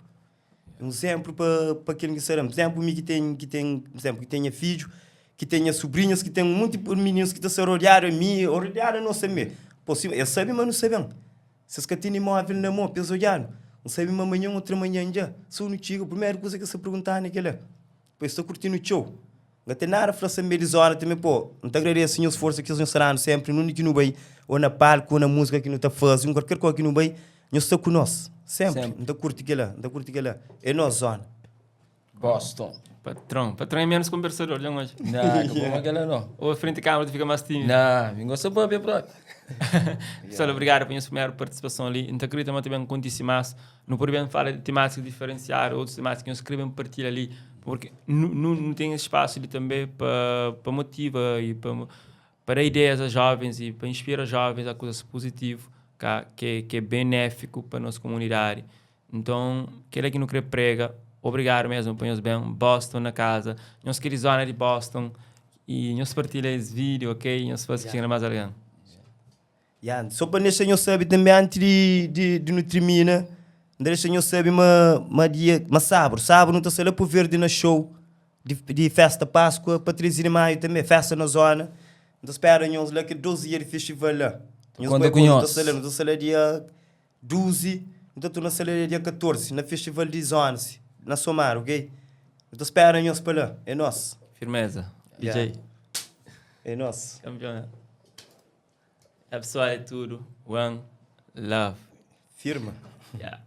Un izénplu pa pa kel ki sta la. Pur izénplu, mi ki ten ki ten, pur izénplu, ki ten nha fidju, ki ten nha subrinhas, ki ten monti mininus ki ta sta rodiadu a mi, ô rodiadu a nos tanbê. Pô, si es sabe ma nu sta ben. Si es ka tene móvel na mô pa es odja-nu, N sabe ma manhan ô tramanhan dja, so nu txiga, primeru kuza ki es ta pergunta-nu é kel-la. Pa es ta kurti-nu txeu. N ka ten nada fla sanbe di zóna tanbe. Pô, N ta agradese nhos forsa ki nhos ta da-nu sénpri nunde ki nu bai, ô na palku ô na múzika ki nu ta faze, un kualker koza ki nu bai, nhos sta ku nos sénpri. N ta kurti kel-la, N ta kurti kel-la. É nos zóna. Boston. Patrão, patrão é menos conversador, já hoje. Não, que bom aquela não. Ou frente à câmera tu fica mais tímido. Não, me gosta próprio próprio. Pessoal, obrigado pela sua primeira participação ali. Então, acredito que também acontece mais. Não pode bem falar de temáticas diferenciadas, outras temáticas que nós queremos partilhar ali, porque não, não, não tem espaço ali também para para motiva e para para dar ideias a jovens e para inspirar jovens a coisas positivas que, que é benéfico para a nossa comunidade. Nton, kel-la ki nu krê prega. Obrigadu mésmu pa nhos ben Boston na kaza. Nhos ki di zóna di Boston i nhos partilha es vídiu, ok? Nhos faze ki txiga na más algen. Ya, sô pa dexa nhos sabe tanbê anti di di di nu tirmina, N ta dexa nhos sabe ma ma dia ma sábadu, sábadu nu ta sai la pa Verde na show di di festa Páscoa pa 13 di Maiu tanbê, festa na zóna. N ta spera nhos la kel dôs dia di festival la. Nhos Konta bai ku ku nu ta nhos. sai la, nu ta sai la dia 12, nu ta torna sali dia 14 na festival di Zonas, na Somar, ok? Nu ta spera nhos pa la, é nos. Firmeza, DJ. Yeah. É nos. Campeão. É pessoal, é tudo. One love. Firma. Yeah.